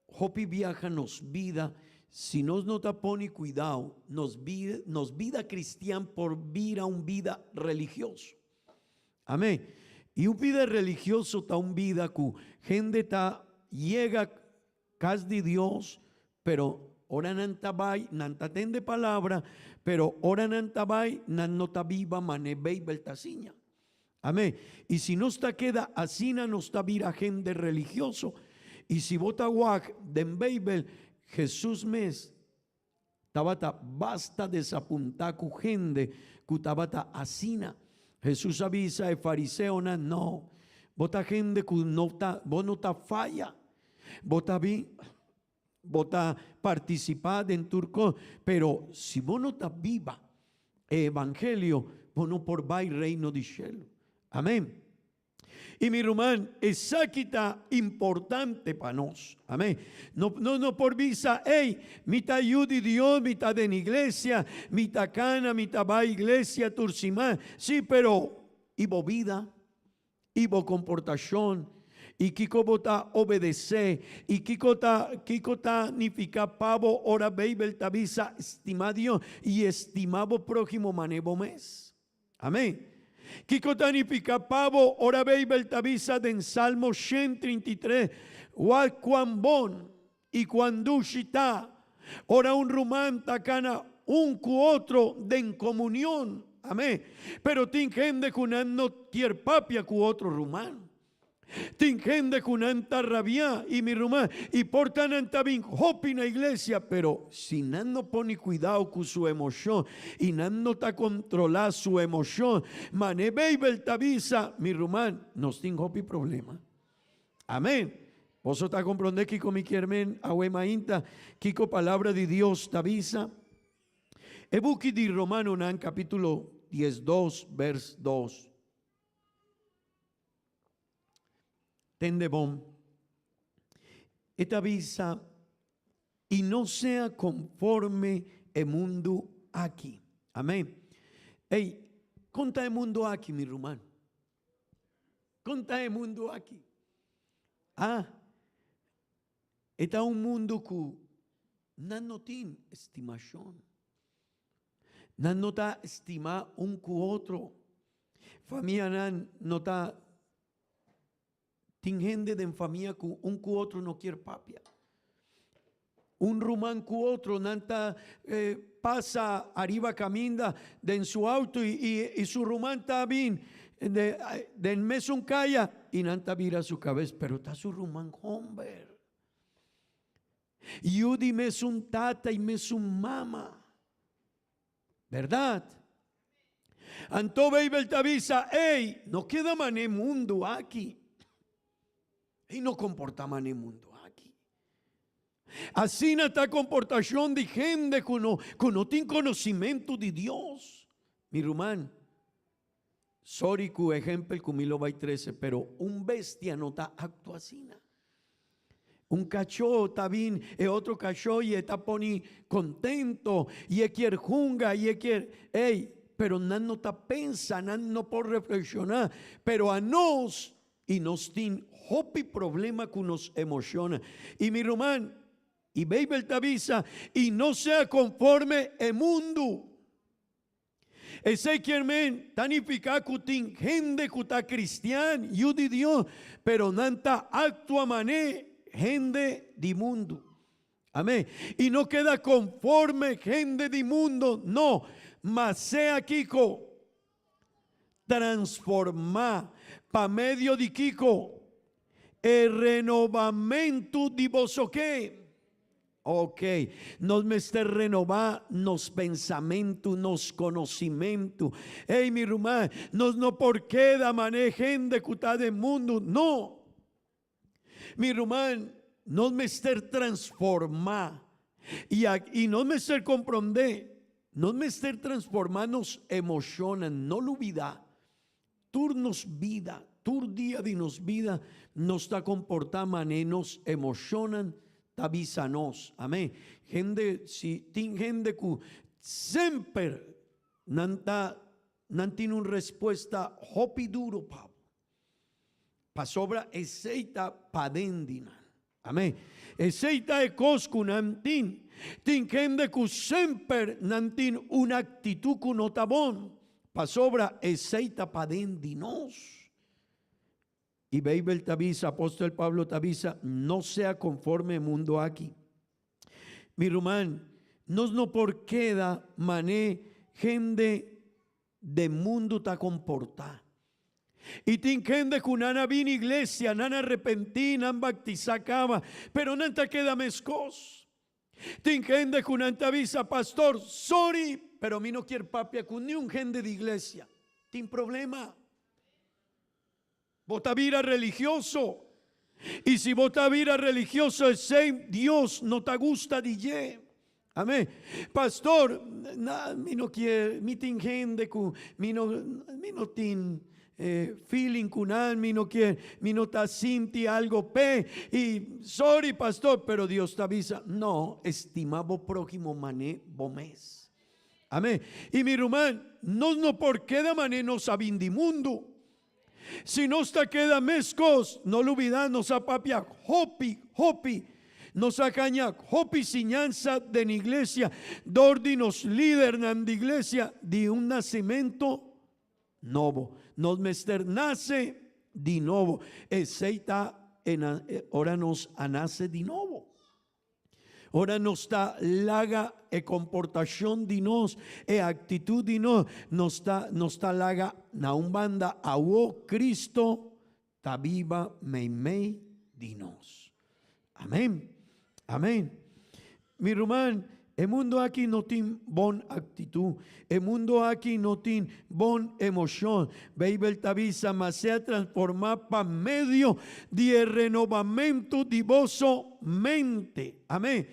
S6: hopi biaha nos bida, si nos no ta pone kuidao, nos bida, nos bida kristian por bira un bida religioso. Amén. Y un vida religioso ta un vida cu hende ta yega cas di Dios, pero ora nan ta bay, nan ta tende palabra, pero ora nan ta bay, nan no ta biba mane Bijbel ta siña. Amén. Y si nos ta keda asina, nos ta bira hende religioso. Y si bo ta wak den Bijbel, Jesus mes Tabata basta desapuntá ku hende ku tabata asina. Hesus a bisa e fariseonan, No, bo ta hende ku no ta, bo no ta faya. Bo ta bin, bo ta partisipá den tur kos, pero si bo no ta biba e evangelio, bo no por bai Reino di shelu. Amén. I mi ruman, esaki ta importante pa nos. Amén. No, nos no por bisa, ey, mi ta yu di Dios, mi ta den iglesia, mi ta cana, mi ta bai iglesia tur siman. Sí, pero i bo bida? I bo comportacion? I kico bo ta obedece? I kico ta, kico ta nifica pa bo ora Bijbel ta bisa stima Dios i estima bo próhimo mane bo mes? Amén. Kiko ta nifiká pa bo ora Beibel ta bisa den Salmo 133, Wak kuan bon i kuan dushi ta ora un ruman ta kana un ku otro den komunion. Amén. Pero tin hende ku nan no kier papia ku otro ruman. Tin hende ku nan ta rabiá i mi ruman i por ta nan ta bin hopi na iglesia, pero si nan no pone kuidao ku su emoshon i nan no ta kontrolá su emoshon, mane Beibel ta bisa, mi ruman, nos tin hopi problema. Amén. Boso ta komprondé kiko mi kier men awe mainta, kiko Palabra di Dios ta bisa? E buki di Romanonan kapítulo 12 bers 2. Tende bon. E ta bisa, I no sea konforme e mundu aki. Amén. Ey, kon ta e mundu aki, mi ruman? Kon ta e mundu aki? Ah, e ta un mundu ku nan no tin estimashon. Nan no ta stima un ku otro. Famianan no ta tin hende den famia ku un ku otro no kier papia. Un ruman ku otro nan ta eh, pasa ariba kaminda den su auto i, i, i su ruman ta bin de, den mesun kaya i nan ta bira su kabes, pero ta su ruman homber. Yu di mesun tata i mesun mama. Berdad? Anto Beibel ta bisa, Ey, no keda man'e mundu aki. Ey, no komportá man'e mundu aki. Asina ta komportashon di hende ku no, ku no tin konosimentu di Dios. Mi ruman. Sorry ku ehempel ku mi lo bai trese, pero un bestia no ta aktua asina. Un kachó ta bin e otro kachó i e ta poni kontento i e kier hunga i e kier, ey, pero nan no ta pensa, nan no por reflekshoná, pero anos i nos tin hopi problema ku nos emoshonnan. I mi ruman, i Beibel ta bisa, i no sea konforme e mundu. Esei kier men ta nifiká ku tin hende ku ta kristian, yu di Dios, pero nan ta aktua manera hende di mundu. Amén. I no keda konforme hende di mundu, no, ma sea kiko? Transformá. Pa medio di kiko? E renobamentu di boso ke? Ok, nos mester renobá nos pensamentu, nos konosimentu. Ey, mi ruman, nos no por keda manera hende ku ta den mundu. No! Mi ruman, nos mester transformá. I, i nos mester komprondé, nos mester transformá nos emoshonnan, no lubidá. Tur nos bida, tur dia di nos bida, nos ta komportá manera nos emoshonnan ta bisa nos. Amén. Hende, si tin hende ku semper nan ta, nan tin un respuesta hopi duro pa bo. Pasobra esei ta paden di nan. Amén. Esei ta e kos ku nan tin. Tin hende ku semper nan tin un aktitut ku no ta bon, pasobra esei ta paden di nos. I Beibel ta bisa, apòstel Pablo ta bisa, no sea konforme e mundu aki. Mi ruman, nos no por keda man'é hende den mundu ta komportá. I tin hende ku nan a bini iglesia, nan a repentí, nan baktisá kaba, pero nan ta keda meskos. Tin hende ku nan ta bisa, Pastor, sorry, pero mi no kier papia ku niun hende di iglesia. Tin problema. Bo ta bira religioso. I si bo ta bira religioso esei Dios no ta gusta di dje. Amén. Pastor, na, mi no kier, mi tin hende ku mi no, mi no tin eh, feeling ku nan, mi no kier, mi no ta sinti algo p'e. I sorry pastor, pero Dios ta bisa, no, estima bo prójimo mané bo mes. Amén. I mi ruman, nos no por keda mané nos a bin di mundu. Si nos ta keda meskos, no lubidá nos a papia hopi, hopi. Nos a haña hopi siñansa den iglesia dor di nos lidernan di iglesia di un nasimento nobo. Nos mester nase di nobo. Esei ta ora nos a nase di nobo. Ora nos ta laga e komportashon di nos, e aktitut di nos, nos ta nos ta laga na un banda awo Cristo ta biba meimei di nos. Amen. Amen. Mi ruman, e mundo aki no tin bon aktitut. E mundo aki no tin bon emoshon. Beibel ta bisa, Ma sea transformá pa medio di e renobamentu di boso mente. Amén.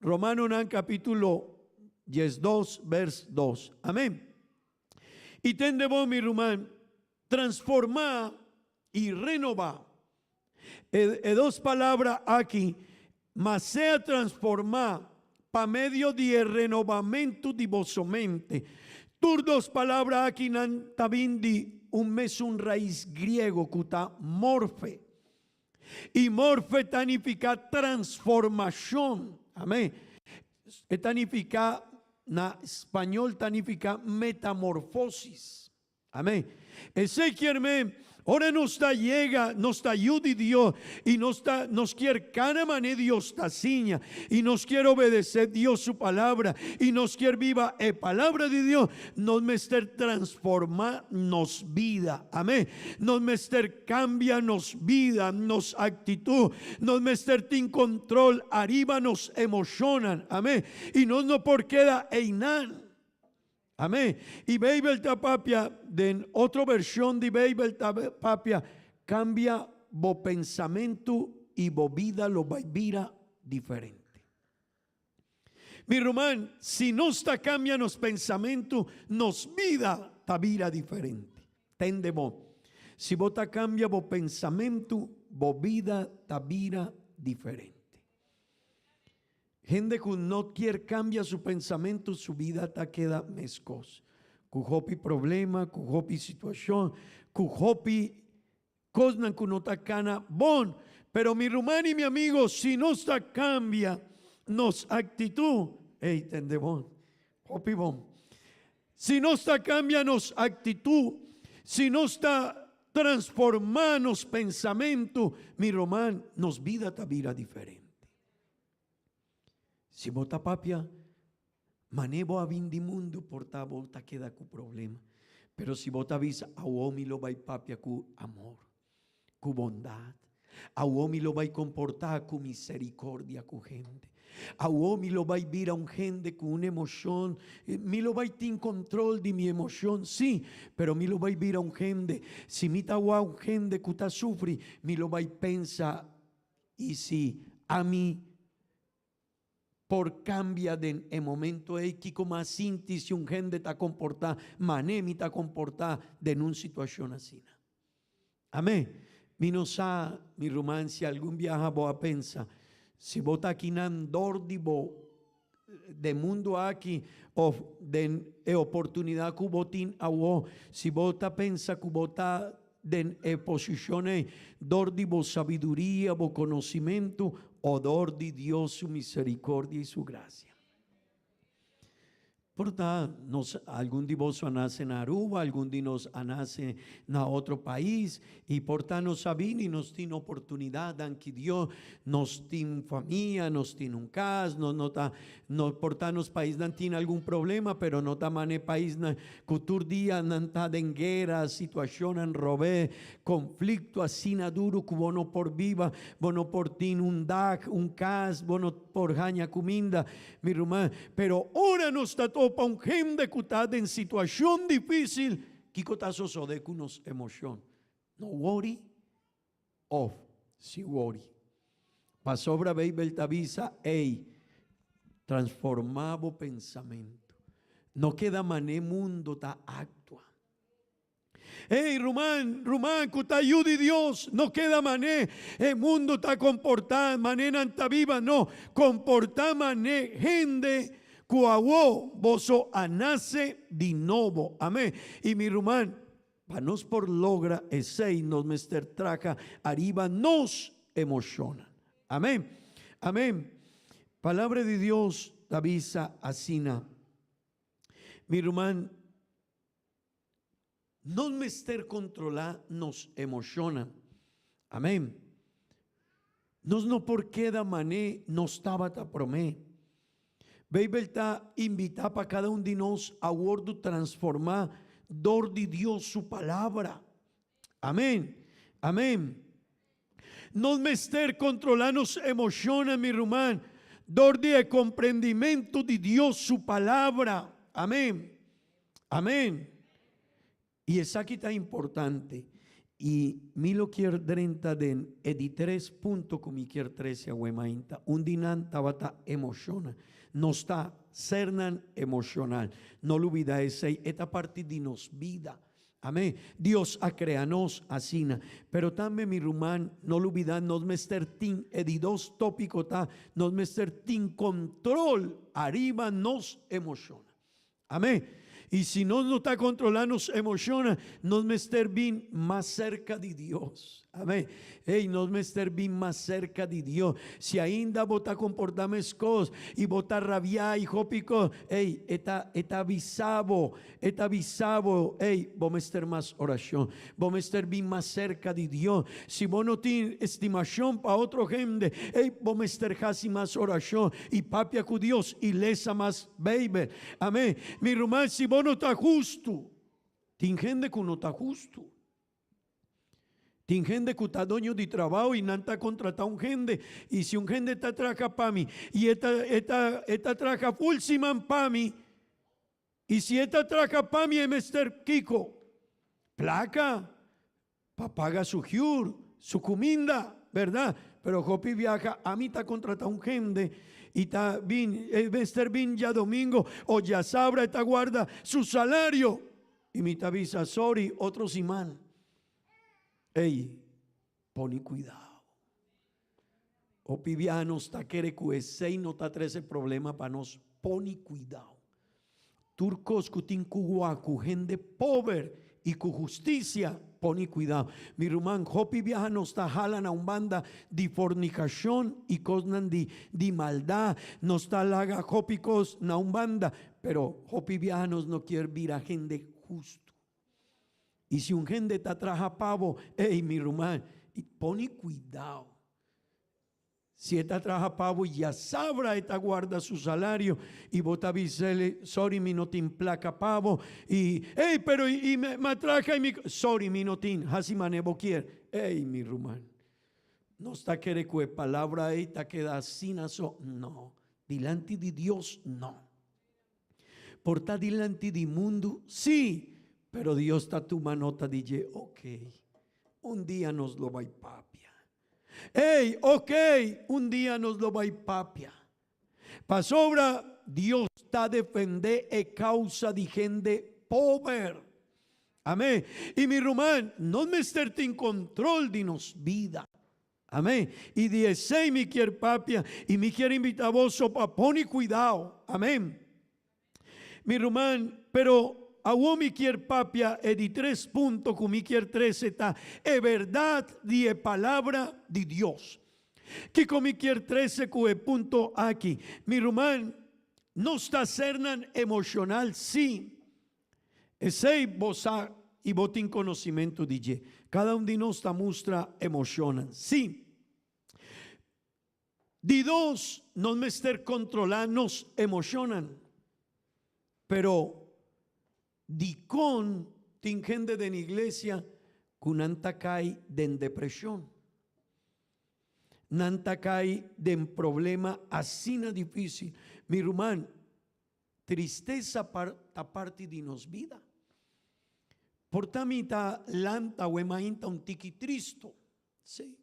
S6: Romanonan kapítulo diesdos bers dos. Amén. I tende bon, mi ruman, transformá i renobá. E, e dos palabra aki, ma sea transformá pa medio di e renobamentu di boso mente. Tur dos palabra aki nan ta bin di un mesun rais griego ku ta morfe. I morfe ta nifiká transformashon. Amén. E ta nifiká, na spañol ta nifiká metamorfosis. Amén. Esei kier men, ora nos ta yega, nos ta yu di Dios i nos ta, nos kier kana manera Dios ta siña i nos kier obedesé Dios su palabra i nos kier biba e palabra di Dios, nos mester transformá nos bida. Amén. Nos mester kambia nos bida, nos aktitut. Nos mester tin kontrol ariba nos emoshonnan. Amén. I nos no por keda einan. Amén. I Beibel ta papia, den otro vershon di Beibel ta papia, Kambia bo pensamentu i bo bida lo bai bira diferente. Mi ruman, si nos ta kambia nos pensamentu, nos bida ta bira diferente. Tende bon. Si bo ta cambia bo pensamento, bo bida ta bira diferente. Hende cu no kier cambia su pensamento, su bida ta keda mescos. Cu hopi problema, cu hopi situacion, cu hopi cosnan cu no ta cana bon. Pero mi ruman y mi amigo, si nos ta cambia nos actitud, ey, tende bon, hopi bon. Si nos ta cambia nos actitud, si nos ta transforma nos pensamento, mi ruman, nos bida ta bira diferente. Si bo ta papia, mane bo a bin di mundu, por ta bo ta keda ku problema. Pero si bo ta bisa, Awor mi lo bai papia ku amor, ku bondat. Awor mi lo bai komportá ku miserikordia ku hende. Awor mi lo bai bira un hende ku un emoshon. Mi lo bai tin kontrol di mi emoshon, sí, pero mi lo bai bira un hende. Si mi ta wak un hende ku ta sufri, mi lo bai pensa I si ami por cambia den e momento ey, kico mas sinti si un hende ta comporta mane mi ta comporta den un situacion asina? Amen. Mi no sa, mi ruman, si algun biaha bo a pensa, si bo ta akinan dor di bo den mundo aki of den e oportunidad cu bo tin awo, si bo ta pensa cu bo ta den e posicion ey dor di bo sabiduria, bo conocimento o dor di Dios su misericordia y su gracia. Por ta, nos, algun di boso a nace na Aruba, algun di nos a nace na otro pais, y por ta nos a bini, nos tin oportunidad, danki Dios, nos tin famia, nos tin un cas, nos no ta, no, por ta nos paisnan tin algun problema, pero no ta mane paisnan cu tur dia nan ta den guera, situacionnan robe, conflicto asina duro cu bo no por biba, bo no por tin un dak, un cas, bo no por haña cuminda. Mi ruman, pero ora nos ta topa un hende ku ta den situashon difísil, kiko ta sosodé ku nos emoshon? No wori òf si wori? Pasobra Beibel ta bisa, Ey, transformá bo pensamentu. No keda man'é mundu ta aktua. Ey, ruman, ruman ku ta yu di Dios, no keda mané e mundu ta komportá, mané nan ta biba, no, komportá mané hende ku awó boso a nase di nobo. Amén. I mi ruman, pa nos por logra esei nos mester traha ariba nos emoshonnan. Amén. Amén. Palabra di Dios ta bisa asina, mi ruman. Nos mester kontrolá nos emoshonnan. Amén. Nos no por keda mané nos tabata promé. Beibel ta invitá pa kada un di nos a wòrdu transformá dor di Dios su Palabra. Amén. Amén. Nos mester kontrolá nos emoshonnan, mi ruman, dor di e komprendimentu di Dios su Palabra. Amén. Amén. I esaki ta importante. I mi lo kier drenta den e di tres punto ku mi kier trese awe mainta. Un di nan tabata emoshonnan. Nos ta sernan emoshonal. No lubida esei, e ta parti di nos bida. Amén. Dios a krea nos asina. Pero tambe mi ruman, no lubida nos mester tin e di dos tópiko ta, nos mester tin kontrol ariba nos emoshonnan. Amén. I si nos no ta kontrolá nos emoshonnan, nos mester bin mas serka di Dios. Amén. Ey, nos mester bin mas serka di Dios. Si ainda bo ta komportá meskos i bo ta rabiá i hopi kos, ey, e ta, e ta avisa bo, e ta avisa bo, ey, bo mester mas orashon. Bo mester bin mas serka di Dios. Si bo no tin estimashon pa otro hende, ey, bo mester hasi mas orashon i papia ku Dios i lesa mas Beibel. Amén. Mi ruman, si bo no ta hustu, tin hende ku no ta hustu. Tin hende ku ta doño di trabao i nan ta kontratá un hende, i si un hende ta traha pa mi i e ta e ta e ta traha ful siman pa mi, i si e ta traha pa mi e mester kiko? Plaka pa paga su huur, su kuminda, bèrdat? Pero hopi biaha ami ta kontratá un hende i ta bin e mester bin djadomingo o djasabra e ta guarda su salario. I mi ta bisa, sorry, otro siman. Ey, pone cuidao. Hopi biaha nos ta kere cu esey no ta trece problema pa nos. Pone cuidao. Tur cos cu tin cu wak cu hende pober y cu husticia, pone cuidao. Mi ruman, hopi biaha nos ta hala na un banda di fornicacion y cosnan di di maldad. Nos ta laga hopi cos na un banda, pero hopi biaha nos no kier bira hende husto. Y si un hende ta traha pa bo, ey, mi ruman, pone cuidao. Si e ta traha pa bo, ya sabra e ta guarda su salario y bo ta bis'el, sorry mi no tin placa pa bo, y ey pero y mi a traha y mi, sorry mi no tin, haci mane bo kier. Ey mi ruman, nos ta kere cu e palabra ey ta keda asina so? No, dilanti di Dios no. Por ta dilanti di mundu? Sí, pero Dios ta tuma nota di dje, ok, un dia nos lo bai papia. Ey, ok, un dia nos lo bai papia. Pasobra Dios ta defendé e causa di hende pober. Amén. Y mi ruman, nos mester tin control di nos bida. Amén. Y di esey mi kier papia y mi kier invita boso pa pone cuidao. Amén. Mi ruman, pero awo mi kier papia e di tres punto cu mi kier trece ta e berdad di e palabra di Dios. Kico mi kier trece cu e punto aki? Mi ruman, nos ta sernan emocional, si. Esey bo sa y bo tin conocimento di dje. Cada un di nos ta mustra emocionnan, si. Di dos, nos mester kontrolá nos emoshonnan. Pero, dikon tin hende den iglesia ku nan ta kai den depreshon? Nan ta kai den problema asina difísil. Mi ruman, tristesa ta parti di nos bida. Por ta mi ta lanta awe mainta un tiki tristu. Sí.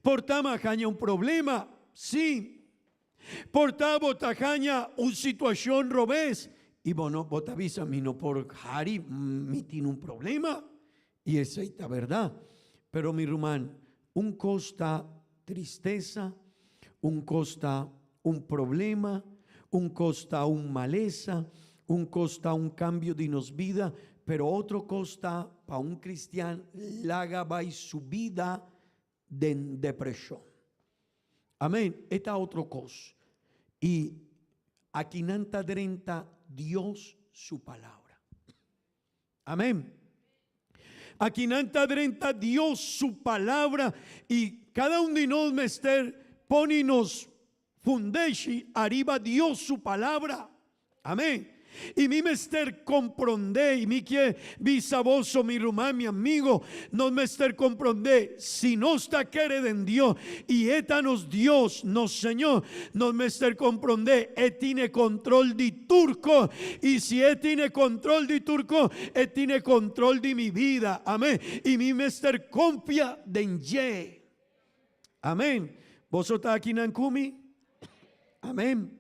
S6: Por ta ma haña un problema? Sí. Por ta bo ta haña un situacion robes y bo no bo ta bisa mi no por hari, mi tin un problema. Y esey ta berdad. Pero mi ruman, un cos ta tristesa, un cos ta un problema, un cos ta un malesa, un cos ta un cambio di nos bida, pero otro cos ta pa un cristian laga bay su bida den depresion. Amen, e ta otro cos. Y akinan ta drenta Dios su palabra. Amén. Akinan ta drenta Dios su palabra y cada un di nos mester pone nos fundeshi ariba Dios su palabra. Amén. Y mi mester comprende y mi kier bisa boso mi ruman, mi amigo, nos mester comprende si nos ta kere den Dios y e ta nos Dios, nos Señor, nos mester comprende e tine control di tur cos y si e tine control di tur cos, e tine control di mi bida. Amén. Y mi mester confia den dje. Amén. Boso ta akinan cu mi? Amén.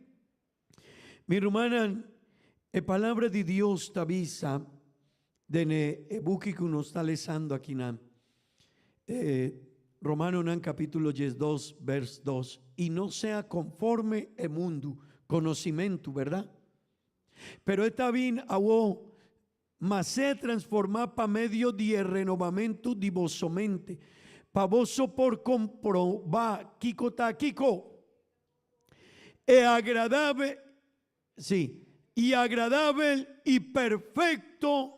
S6: Mi rumannan, e Palabra di Dios ta bisa den e buki ku nos ta lesando akinan, e Romanonan kapítulo diesdos bèrs dos, I no sea konforme e mundu, konosimentu, bèrdat? Pero e ta bin awó, ma sea transformá pa medio di e renobamentu di boso mente, pa boso por komprobá kiko ta kiko. E agradabel, sí, i agradabel i perfecto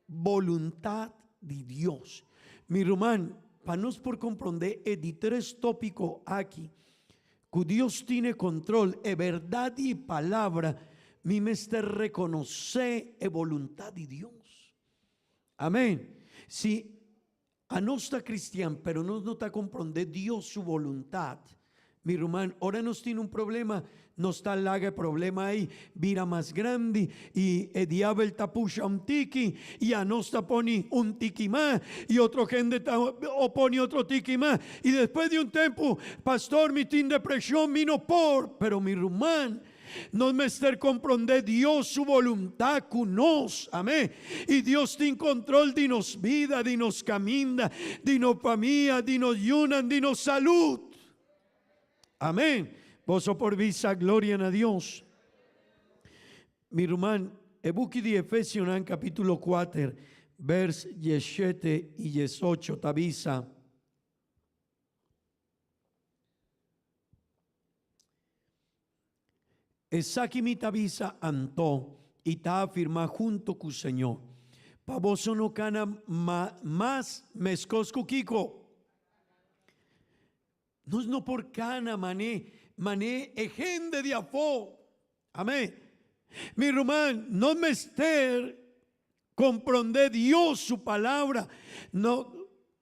S6: boluntat di Dios. Mi ruman, pa nos por komprondé e di tres tópiko aki, ku Dios tine kontrol, e bèrdat di e Palabra, mi mester rekonosé e boluntat di Dios. Amén. Si anos ta kristian, pero nos no ta komprondé Dios su boluntat, mi ruman, ora nos tin un problema, nos ta laga e problema ei bira mas grandi i e diabel ta pusha un tiki i anos ta pone un tiki mas i otro hende ta pone otro tiki mas i despues di un tempu, pastor mi tin depresion, mi no por, pero mi ruman, Nos mester comprende Dios su voluntad cu nos. Amén. Y Dios tin control di nos vida, di nos caminda, di nos famia, di nos yunan, di nos salud. Amén. Boso por bisa gloria na Dios. Mi ruman, e buki di Efesionan capítulo 4, vers 17 y 18 ta bisa. Esaki mi ta bisa anto i ta afirmá hunto ku Señor, pa boso no kana mas meskos ku kiko. Nos no por kana mané mané e hende di afó. Amén. Mi ruman, no mester Comprondé Dios su palabra. No,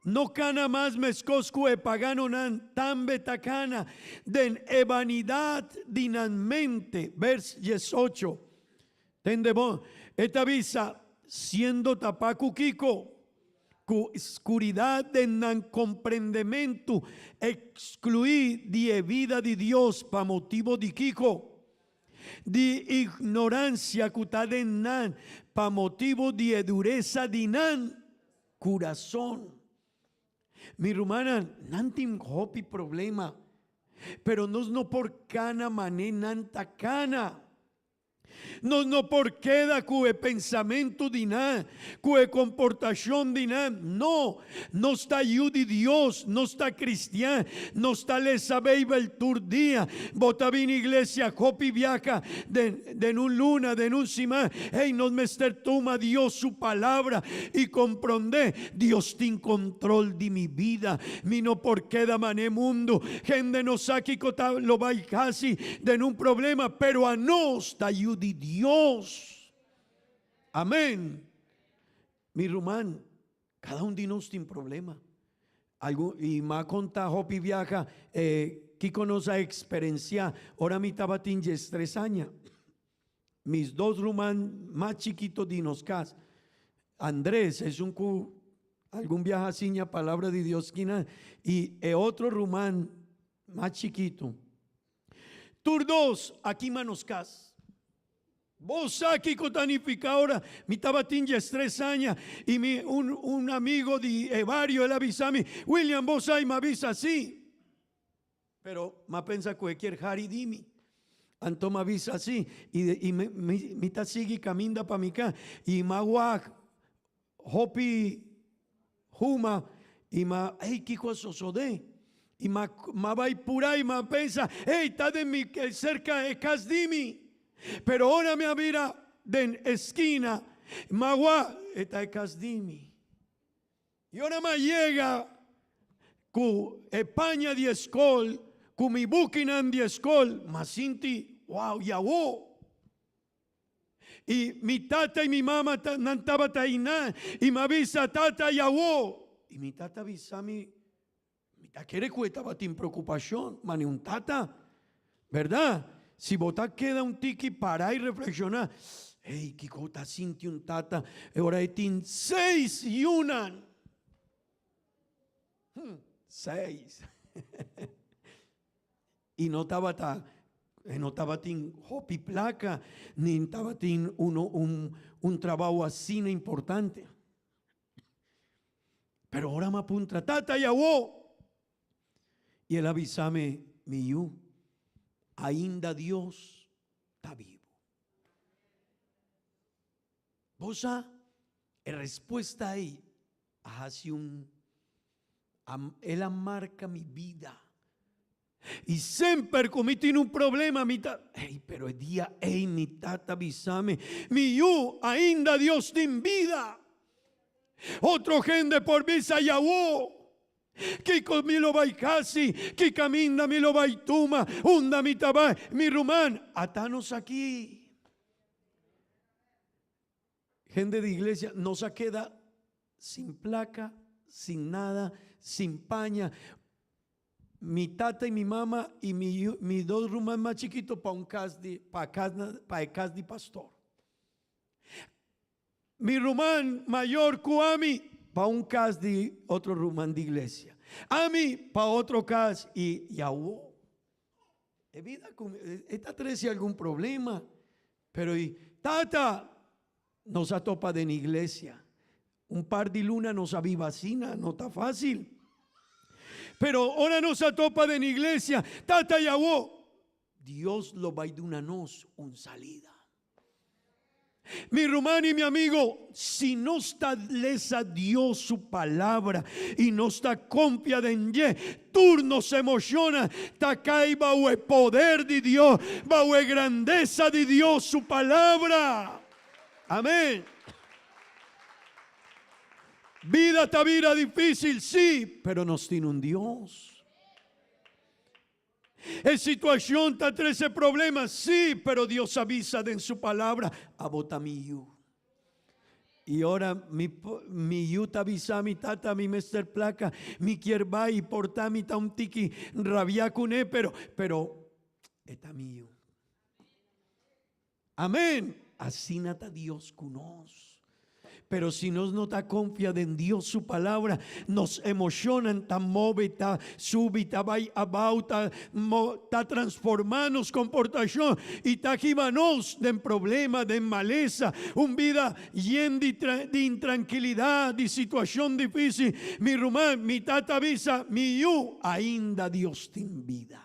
S6: no cana mas mescos cu e paganonan tambe ta cana den e vanidad di nan mente. Vers 18. Tende bon. E ta bisa, siendo tapá cu kico? Cu scuridad den nan comprendemento, excluí di e vida di Dios pa motibo di kico? Di ignoransia ku ta den nan pa motibu di e duresa di nan kurason. Mi rumannan, nan tin hopi problema, pero nos no por kana man'é nan ta kana. Nos no por keda ku e pensamentu di nan, ku e komportashon di nan. No, nos ta yu di Dios, nos ta kristian, nos ta lesa Beibel tur dia. Bo ta bini iglesia hopi biaha den den un luna, den un siman. Hey, nos mester tuma Dios su palabra i komprondé, Dios tin kontrol di mi bida. Mi no por keda man'é mundu. Hende no sa kiko ta lo bai hasi den un problema, pero anos ta yu di Dios. Amén. Mi ruman, cada un di nos tin problema. Algun, y m'a conta hopi biaha eh, kico nos a experiencia ora mi tabatin diestres aña. Mis dos ruman mas chikito di nos cas, Andres, esun cu algun biaha a siña palabra di Dios kinan, y e otro ruman mas chikito. Tur dos a kima nos cas. Bo sa kiko ta nifiká ora mi tabatin diestres aña i mi un un amigo di e bario el a bisa mi, William bo sa i mi a bisa si. Pero mi a pensa ku e kier hari di mi. Anto mi a bisa si i i mi mi ta sigui kaminda pa mi ka i mi a wak Hopi huma i m'a, ey, kiko a sosodé? I m'a, m'a bai purá i m'a pensa, ey, ta den mi, serka e kas di mi. Pero ora mi a bira den eskina, m'a wak, e ta e kas di mi. I ora m'a yega ku e paña di e skol, ku mi bukinan di e skol, m'a sinti, wow, yawó! I mi tata i mi mama ta, nan tabata einan, i mi a bisa, Tata, i awo? I mi tata a bisa mi, Mi ta kere ku e tabatin preokupashon, ma ni un tata, bèrdat? Si bo ta keda un tiki pará i reflekshoná, Ey, kiko ta sinti un tata e ora e tin seis yunan? Hm, seis. I no tabata, e no tabatin hopi plaka, ni tabatin uno un un trabou asina importante. Pero ora mi a puntra, Tata, i awo? I el a bisa mi, Mi yu, ainda Dios ta bibu. Bo sa, e respuesta ei a hasi un El a marca mi bida. Y semper cu mi tin un problema mi ta, ey, pero e dia ey mi tata bisa mi, mi yu, ainda Dios tin bida. Otro hende por bisa yawo, kico mi lo bay haci, ki caminda mi lo bay tuma, unda mi ta bay, mi ruman, ata nos aki. Hende di iglesia nos a keda sin placa, sin nada, sin paña. Mi tata y mi mama y mi mi dos ruman mas chikito pa un cas di pa cas pa e cas di pastor. Mi ruman mayor cu ami pa un cas di otro ruman di iglesia. Ami pa otro cas y yawo. E bida ku e ta trese algun problema, pero i tata nos a topa den iglesia. Un par di luna nos a biba asina, no ta fácil. Pero ora nos a topa den iglesia, tata i awo, Dios lo bai duna nos un salida. Mi ruman i mi amigo, si nos ta lesa Dios su palabra i nos ta konfia den dje, tur nos emoshonnan ta kai bou e poder di Dios, bou e grandesa di Dios su palabra. Amén. Bida ta bira difícil, sí, pero nos tin un Dios. E situacion ta trece problema, sí, pero Dios a bisa den su palabra, Abo ta mi yu. I ora mi, mi yu ta bisa mi, Tata, mi mester placa, mi kier bai, por ta mi ta un tiki rabia cune, pero, pero e ta mi yu. Amén. Asina ta Dios cu nos. Pero si nos no ta confia den Dios su palabra, nos emocionnan ta move, ta subi, ta bay abao, ta, ta transforma nos comportacion y ta hiba nos den problema, den malesa, un bida yen di, di intranquilidad, di situacion dificil. Mi ruman, mi tata bisa, mi yu, ainda Dios tin bida.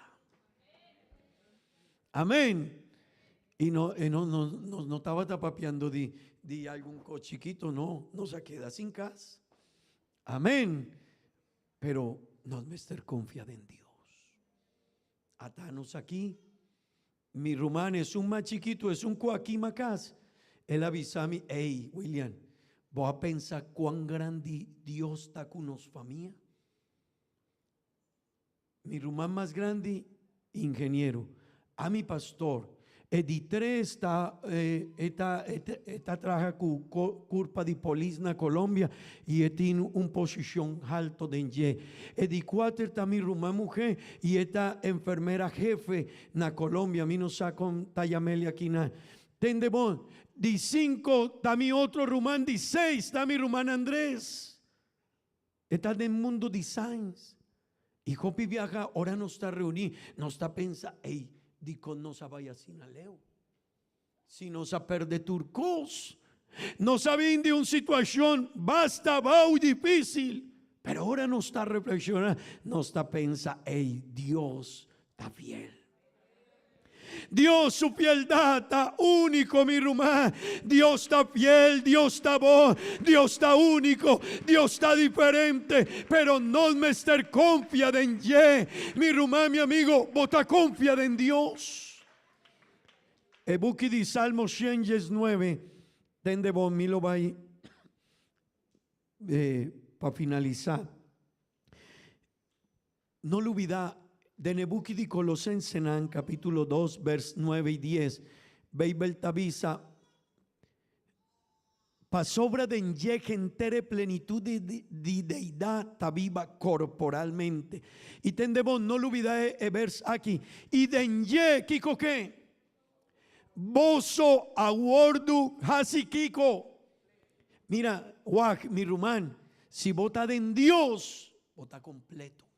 S6: Amén. Y no, y no, no, no, no tabata papiando di, di algun cos chikito, no. Nos a keda sin cas. Amén. Pero nos mester confia den Dios. Atanos aki. Mi ruman esun mas chikito, esun cu a kima cas. El a bisa mi, Ey, William, bo a pensa cuan grandi Dios ta cu nos famia? Mi ruman mas grandi, ingeniero. Ami pastor. E di tres ta e ta e ta traha ku kurpa di polis na Colombia i e tin un posishon halto den dje. E di kuater ta mi ruman muhé i e ta enfermera hefe na Colombia. Mi no sa kon ta yam'el aki na. Tende bon. Di sinku ta mi otro ruman, di seis ta mi ruman Andres. E ta den mundu di science. I hopi biaha ora nos ta reuní, nos ta pensa, Ey, dikon nos a bai asina leu? Si nos a pèrdè tur kos. Nos a bin di un situashon basta abou difísil. Pero ora nos ta reflekshoná, nos ta pensa, Ey, Dios ta fiel. Dios su fieldad ta único, mi ruman. Dios ta fiel, Dios ta bon, Dios ta único, Dios ta diferente, pero nos mester confia den dje. Mi ruman, mi amigo, bo ta confia den Dios? E buki di Salmo 119, tende bon, mi lo bai eh, pa finalisa. No lubidá, den e buki di Kolosensenan, kapítulo dos, bèrs nuebe i dies, Beibel ta bisa, Pasobra den dje henter e plenitut di Deidat ta biba korporalmente. I tende bon, no lubidá e bèrs aki, I den dje, kiko ke? Boso a wòrdu hasi kiko? Mira, wak, mi ruman, si bo ta den Dios, bo ta kompleto.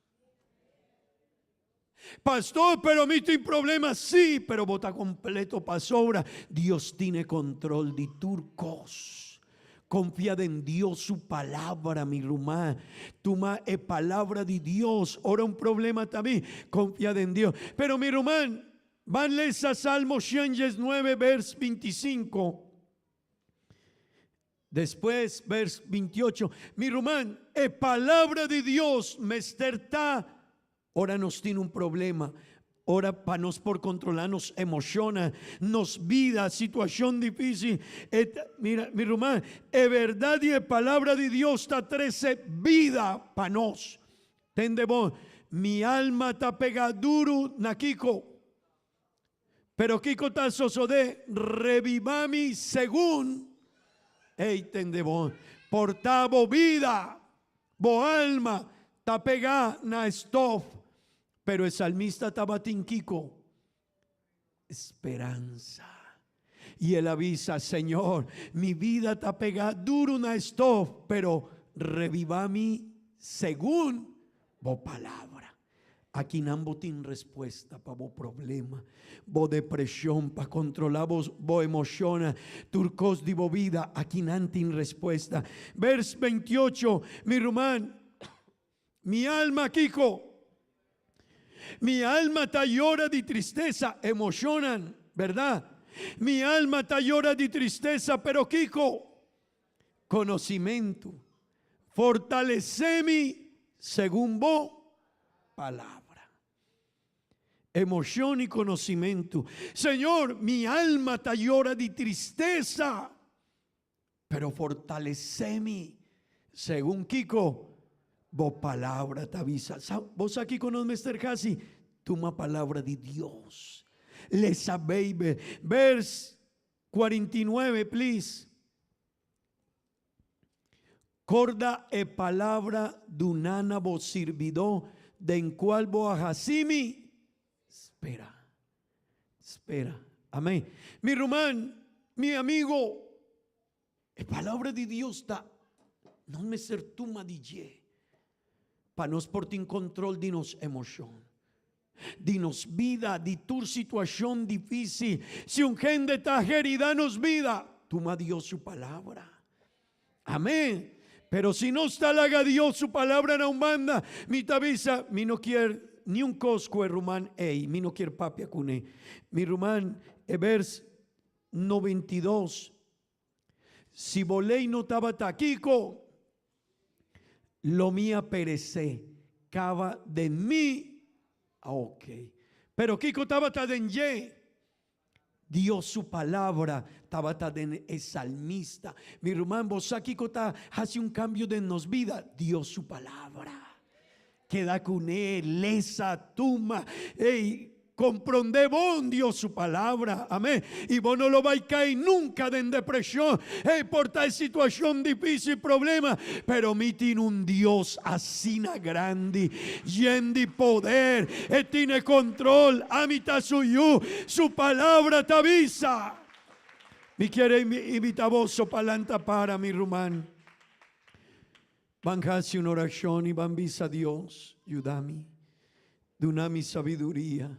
S6: Pastor, pero mi tin problema. Sí, pero bo ta kompleto pasobra Dios tin e kontrol di tur kos. Konfia den Dios su palabra, mi ruman. Tuma e palabra di Dios ora un problema ta bin. Konfia den Dios. Pero mi ruman, Ban lesa Salmo 119 vers 25. Despues vers 28. Mi ruman, e palabra di Dios mester ta ora nos tin un problema, ora pa nos por controla nos emocionnan, nos bida, situacion dificil. E ta, mira, mi ruman, e berdad di e palabra di Dios ta trece bida pa nos. Tende bon, mi alma ta pega duru na kiko? Pero kiko ta sosodé? Reviva mi segun. Ey, tende bon, por ta bo bida, bo alma ta pega na stof. Pero e salmista tabatin kiko? Speransa. I el a bisa, Señor, mi bida ta pegá duru na stof, pero revivá mi segun bo palabra. Akinan bo tin respuesta pa bo problema, bo depresion, pa controla bo bo emociona, tur cos di bo bida, akinan tin respuesta. Vers 28, Mi ruman, mi alma kico? Mi alma ta yora di tristesa, emocionan, berdad? Mi alma ta yora di tristesa, pero kico? Conocimentu. Fortalece mi segun bo palabra. Emocion y conocimentu. Señor, mi alma ta yora di tristesa, pero fortalece mi segun kico bo palabra ta bisa. Sa, bo sa kico nos mester haci? Tuma palabra di Dios. Lesa Bijbel. Vers 49, please. Corda e palabra duná na bo sirbidó, den cual bo a hací mi spera. Spera. Amén. Mi ruman, mi amigo, e palabra di Dios ta, nos mester tuma di dje pa nos por tin control di nos emocion. Di nos bida, di tur situacion dificil. Si un hende ta herida nos bida, tuma Dios su palabra. Amen. Pero si nos ta laga Dios su palabra na un banda, mi ta bisa, mi no kier ni un cos cu e ruman ey, mi no kier papia cune. Mi ruman, e vers 92, Si bo ley no tabata, kico? Lo mi a perecé, caba den mi. Ah, ok. Pero kico tabata den dje? Dios su palabra tabata den e salmista. Mi ruman, bo sa kico ta haci un cambio den nos bida? Dios su palabra. Keda kuné, lesa, tuma, ey, komprondé bon Dios su palabra. Amén. I bo no lo bai kai nunka den depreshon. Ey, por ta e situashon difísil, problema, pero mi tin un Dios asina grandi, yen di poder, e tin e kontrol, ami ta su yu, su palabra ta bisa. Mi kier invitá boso pa lanta para, mi ruman. Ban hasi un orashon i ban bisa Dios, Yuda mi. Duna mi sabiduria.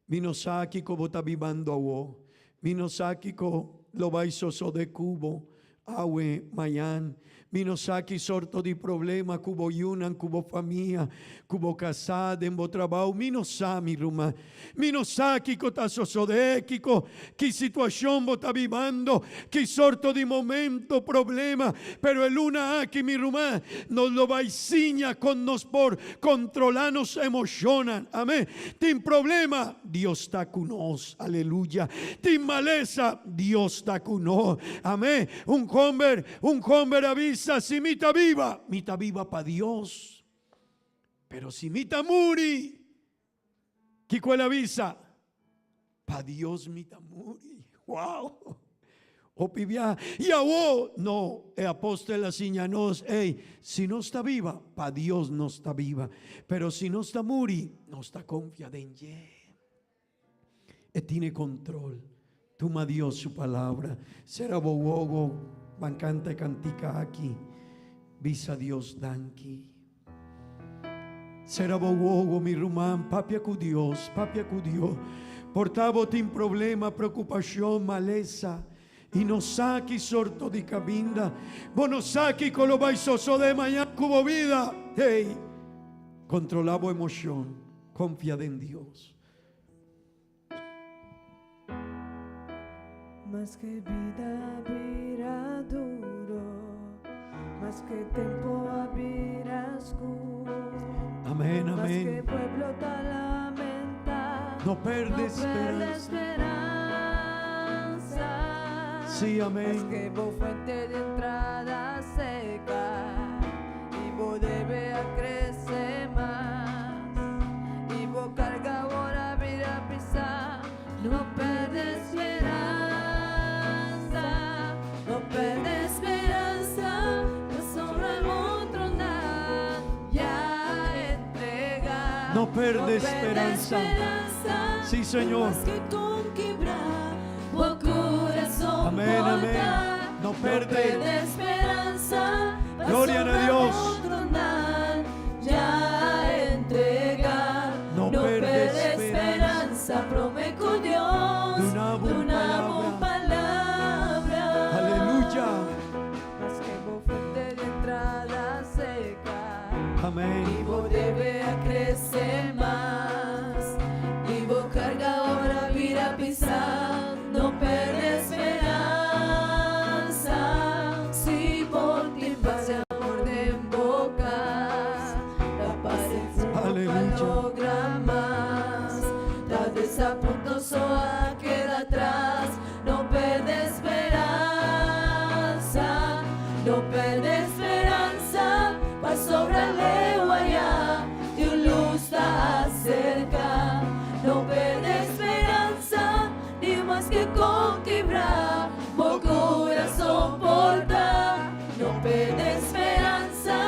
S6: Mi no sa kiko bo ta bibando awo. Mi no sa kiko lo bai sosode ku bo awe, mañan. Mi no sa ki sorto di problema ku bo yunan, ku bo famia, ku bo kasá, den bo trabou. Mi no sa, mi ruman. Mi no sa kiko ta sosodé, kiko, ki situashon bo ta bibando, ki sorto di momento, problema, pero e luna aki, mi ruman, nos lo bai siña kon nos por kontrolá nos emoshonnan. Amén. Tin problema, Dios ta ku nos. Aleluya. Tin malesa, Dios ta ku nos. Amén. Un homber, un homber a bisa, si mi ta biba, mi ta biba pa Dios. Pero si mi ta muri, Kiko el a bisa? Pa Dios mi ta muri. Wow! Hopi biaha. I awo? No, e apostel a siña nos, ey, si nos ta biba, pa Dios nos ta biba. Pero si nos ta muri, nos ta konfia den dje. E tine kontrol. Tuma Dios su palabra. Sera bo wowo, ban kanta e kantika aki. Bisa Dios danki. Sera bo wowo, mi ruman, papia ku Dios, papia ku Dios. Por ta bo tin problema, preokupashon, malesa, i no sa ki sorto di kaminda. Bo no sa kiko lo bai sosodé mañan ku bo bida. Hey, kontrolá bo emoshon, konfia den Dios.
S1: Maske bida bira duro, maske tempo a bira skur.
S6: Amén, amén.
S1: Maske pueblo ta lamenta,
S6: No perde
S1: no perde
S6: esperanza.
S1: esperanza.
S6: Sí, amén.
S1: Maske bo fuente di entrada seca y bo debe a crece mas y bo carga awor a bira pisa, no perde speransa, no perde speransa, pasobra el otro nan ya entrega.
S6: No perde speransa.
S1: speransa.
S6: Sí, Señor.
S1: Maske con kibra bo corazón
S6: Amén, amén.
S1: por ta.
S6: No perde.
S1: No perde speransa.
S6: Gloria a
S1: Pasobra
S6: Dios.
S1: otro nan ya entrega.
S6: Amén.
S1: I bo debe a krese mas. I bo karga ora bira pisá. No pèrdè speransa. Si bo tin pas i amor den bo kas, ta parse ku bo pa
S6: Aleluya.
S1: logra mas. Ta desapunto so a keda atras. No pèrdè speransa. No pèrdè speransa. Pasobra leu ayá tin un lus ta aserká. No pèrdè speransa. Ni maske kon kibrá bo kurason por ta. No pèrdè speransa.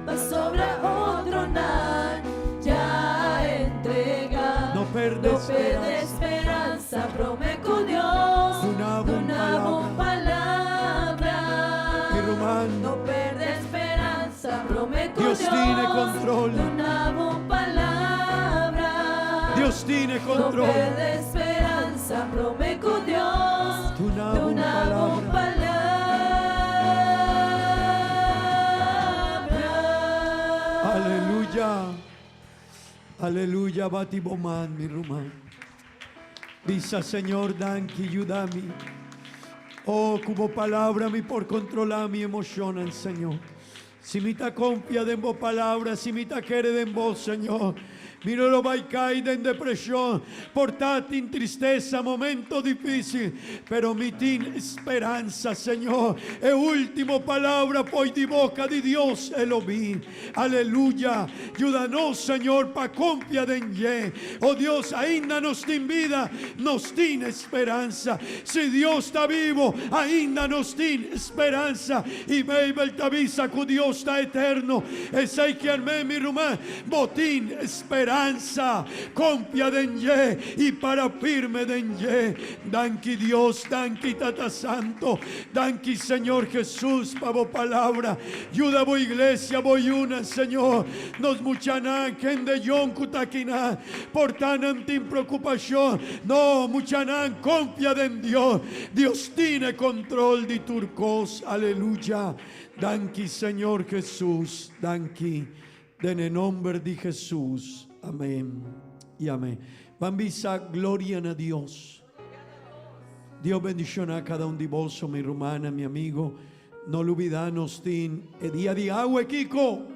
S1: Pasobra otronan ya a entregá.
S6: No pèrdè
S1: No pèrdè
S6: speransa.
S1: speransa. Promé ku Dios
S6: Duna bo un
S1: duna bo un palabra.
S6: Mi ruman.
S1: No pèrdè speransa. Promé ku
S6: Dios
S1: Dios
S6: tin kontrol.
S1: Duna bo un palabra.
S6: Dios tin
S1: No
S6: kontrol.
S1: pèrdè speransa. Promé ku Dios
S6: Duna bo un
S1: duna bo un
S6: palabra.
S1: palabra.
S6: Aleluya. Aleluya, bati bo man, mi ruman. Bisa Señor, danki, yuda mi. Oh, ku bo palabra mi por kontrolá mi emoshonnan, Señor. Si mi ta konfia den bo palabra, si mi ta kere den bo, Señor. Mi no lo bai kai den depreshon, por ta tin tristesa, momento difísil, pero mi tin speransa, Señor. E último palabra fo'i di boka di Dios, e lo bin. Aleluya. Yuda nos, Señor, pa konfia den dje. Oh Dios, ainda nos tin bida, nos tin speransa. Si Dios ta bibu, ainda nos tin speransa. I Beibel ta bisa ku Dios ta eterno. Esei ke men, mi ruman, bo tin speransa. Konfia den dje i para firme den dje. Danki Dios, danki Tata Santu, danki Señor Jesus pa bo palabra. Yuda bo iglesia, bo yunan, Señor. Nos muchanan, hende yòn ku ta akinan, por ta nan tin preokupashon. No, muchanan, konfia den Dios. Dios tin kontrol di tur kos. Aleluya. Danki Señor Jesus. Danki. Den nòmber di Jesus. Amèn i amèn. Ban bisa gloria na Dios. Dios bendishoná kada un di boso, mi ruman, mi amigu. No lubidá nos tin e dia di awe, Kiko.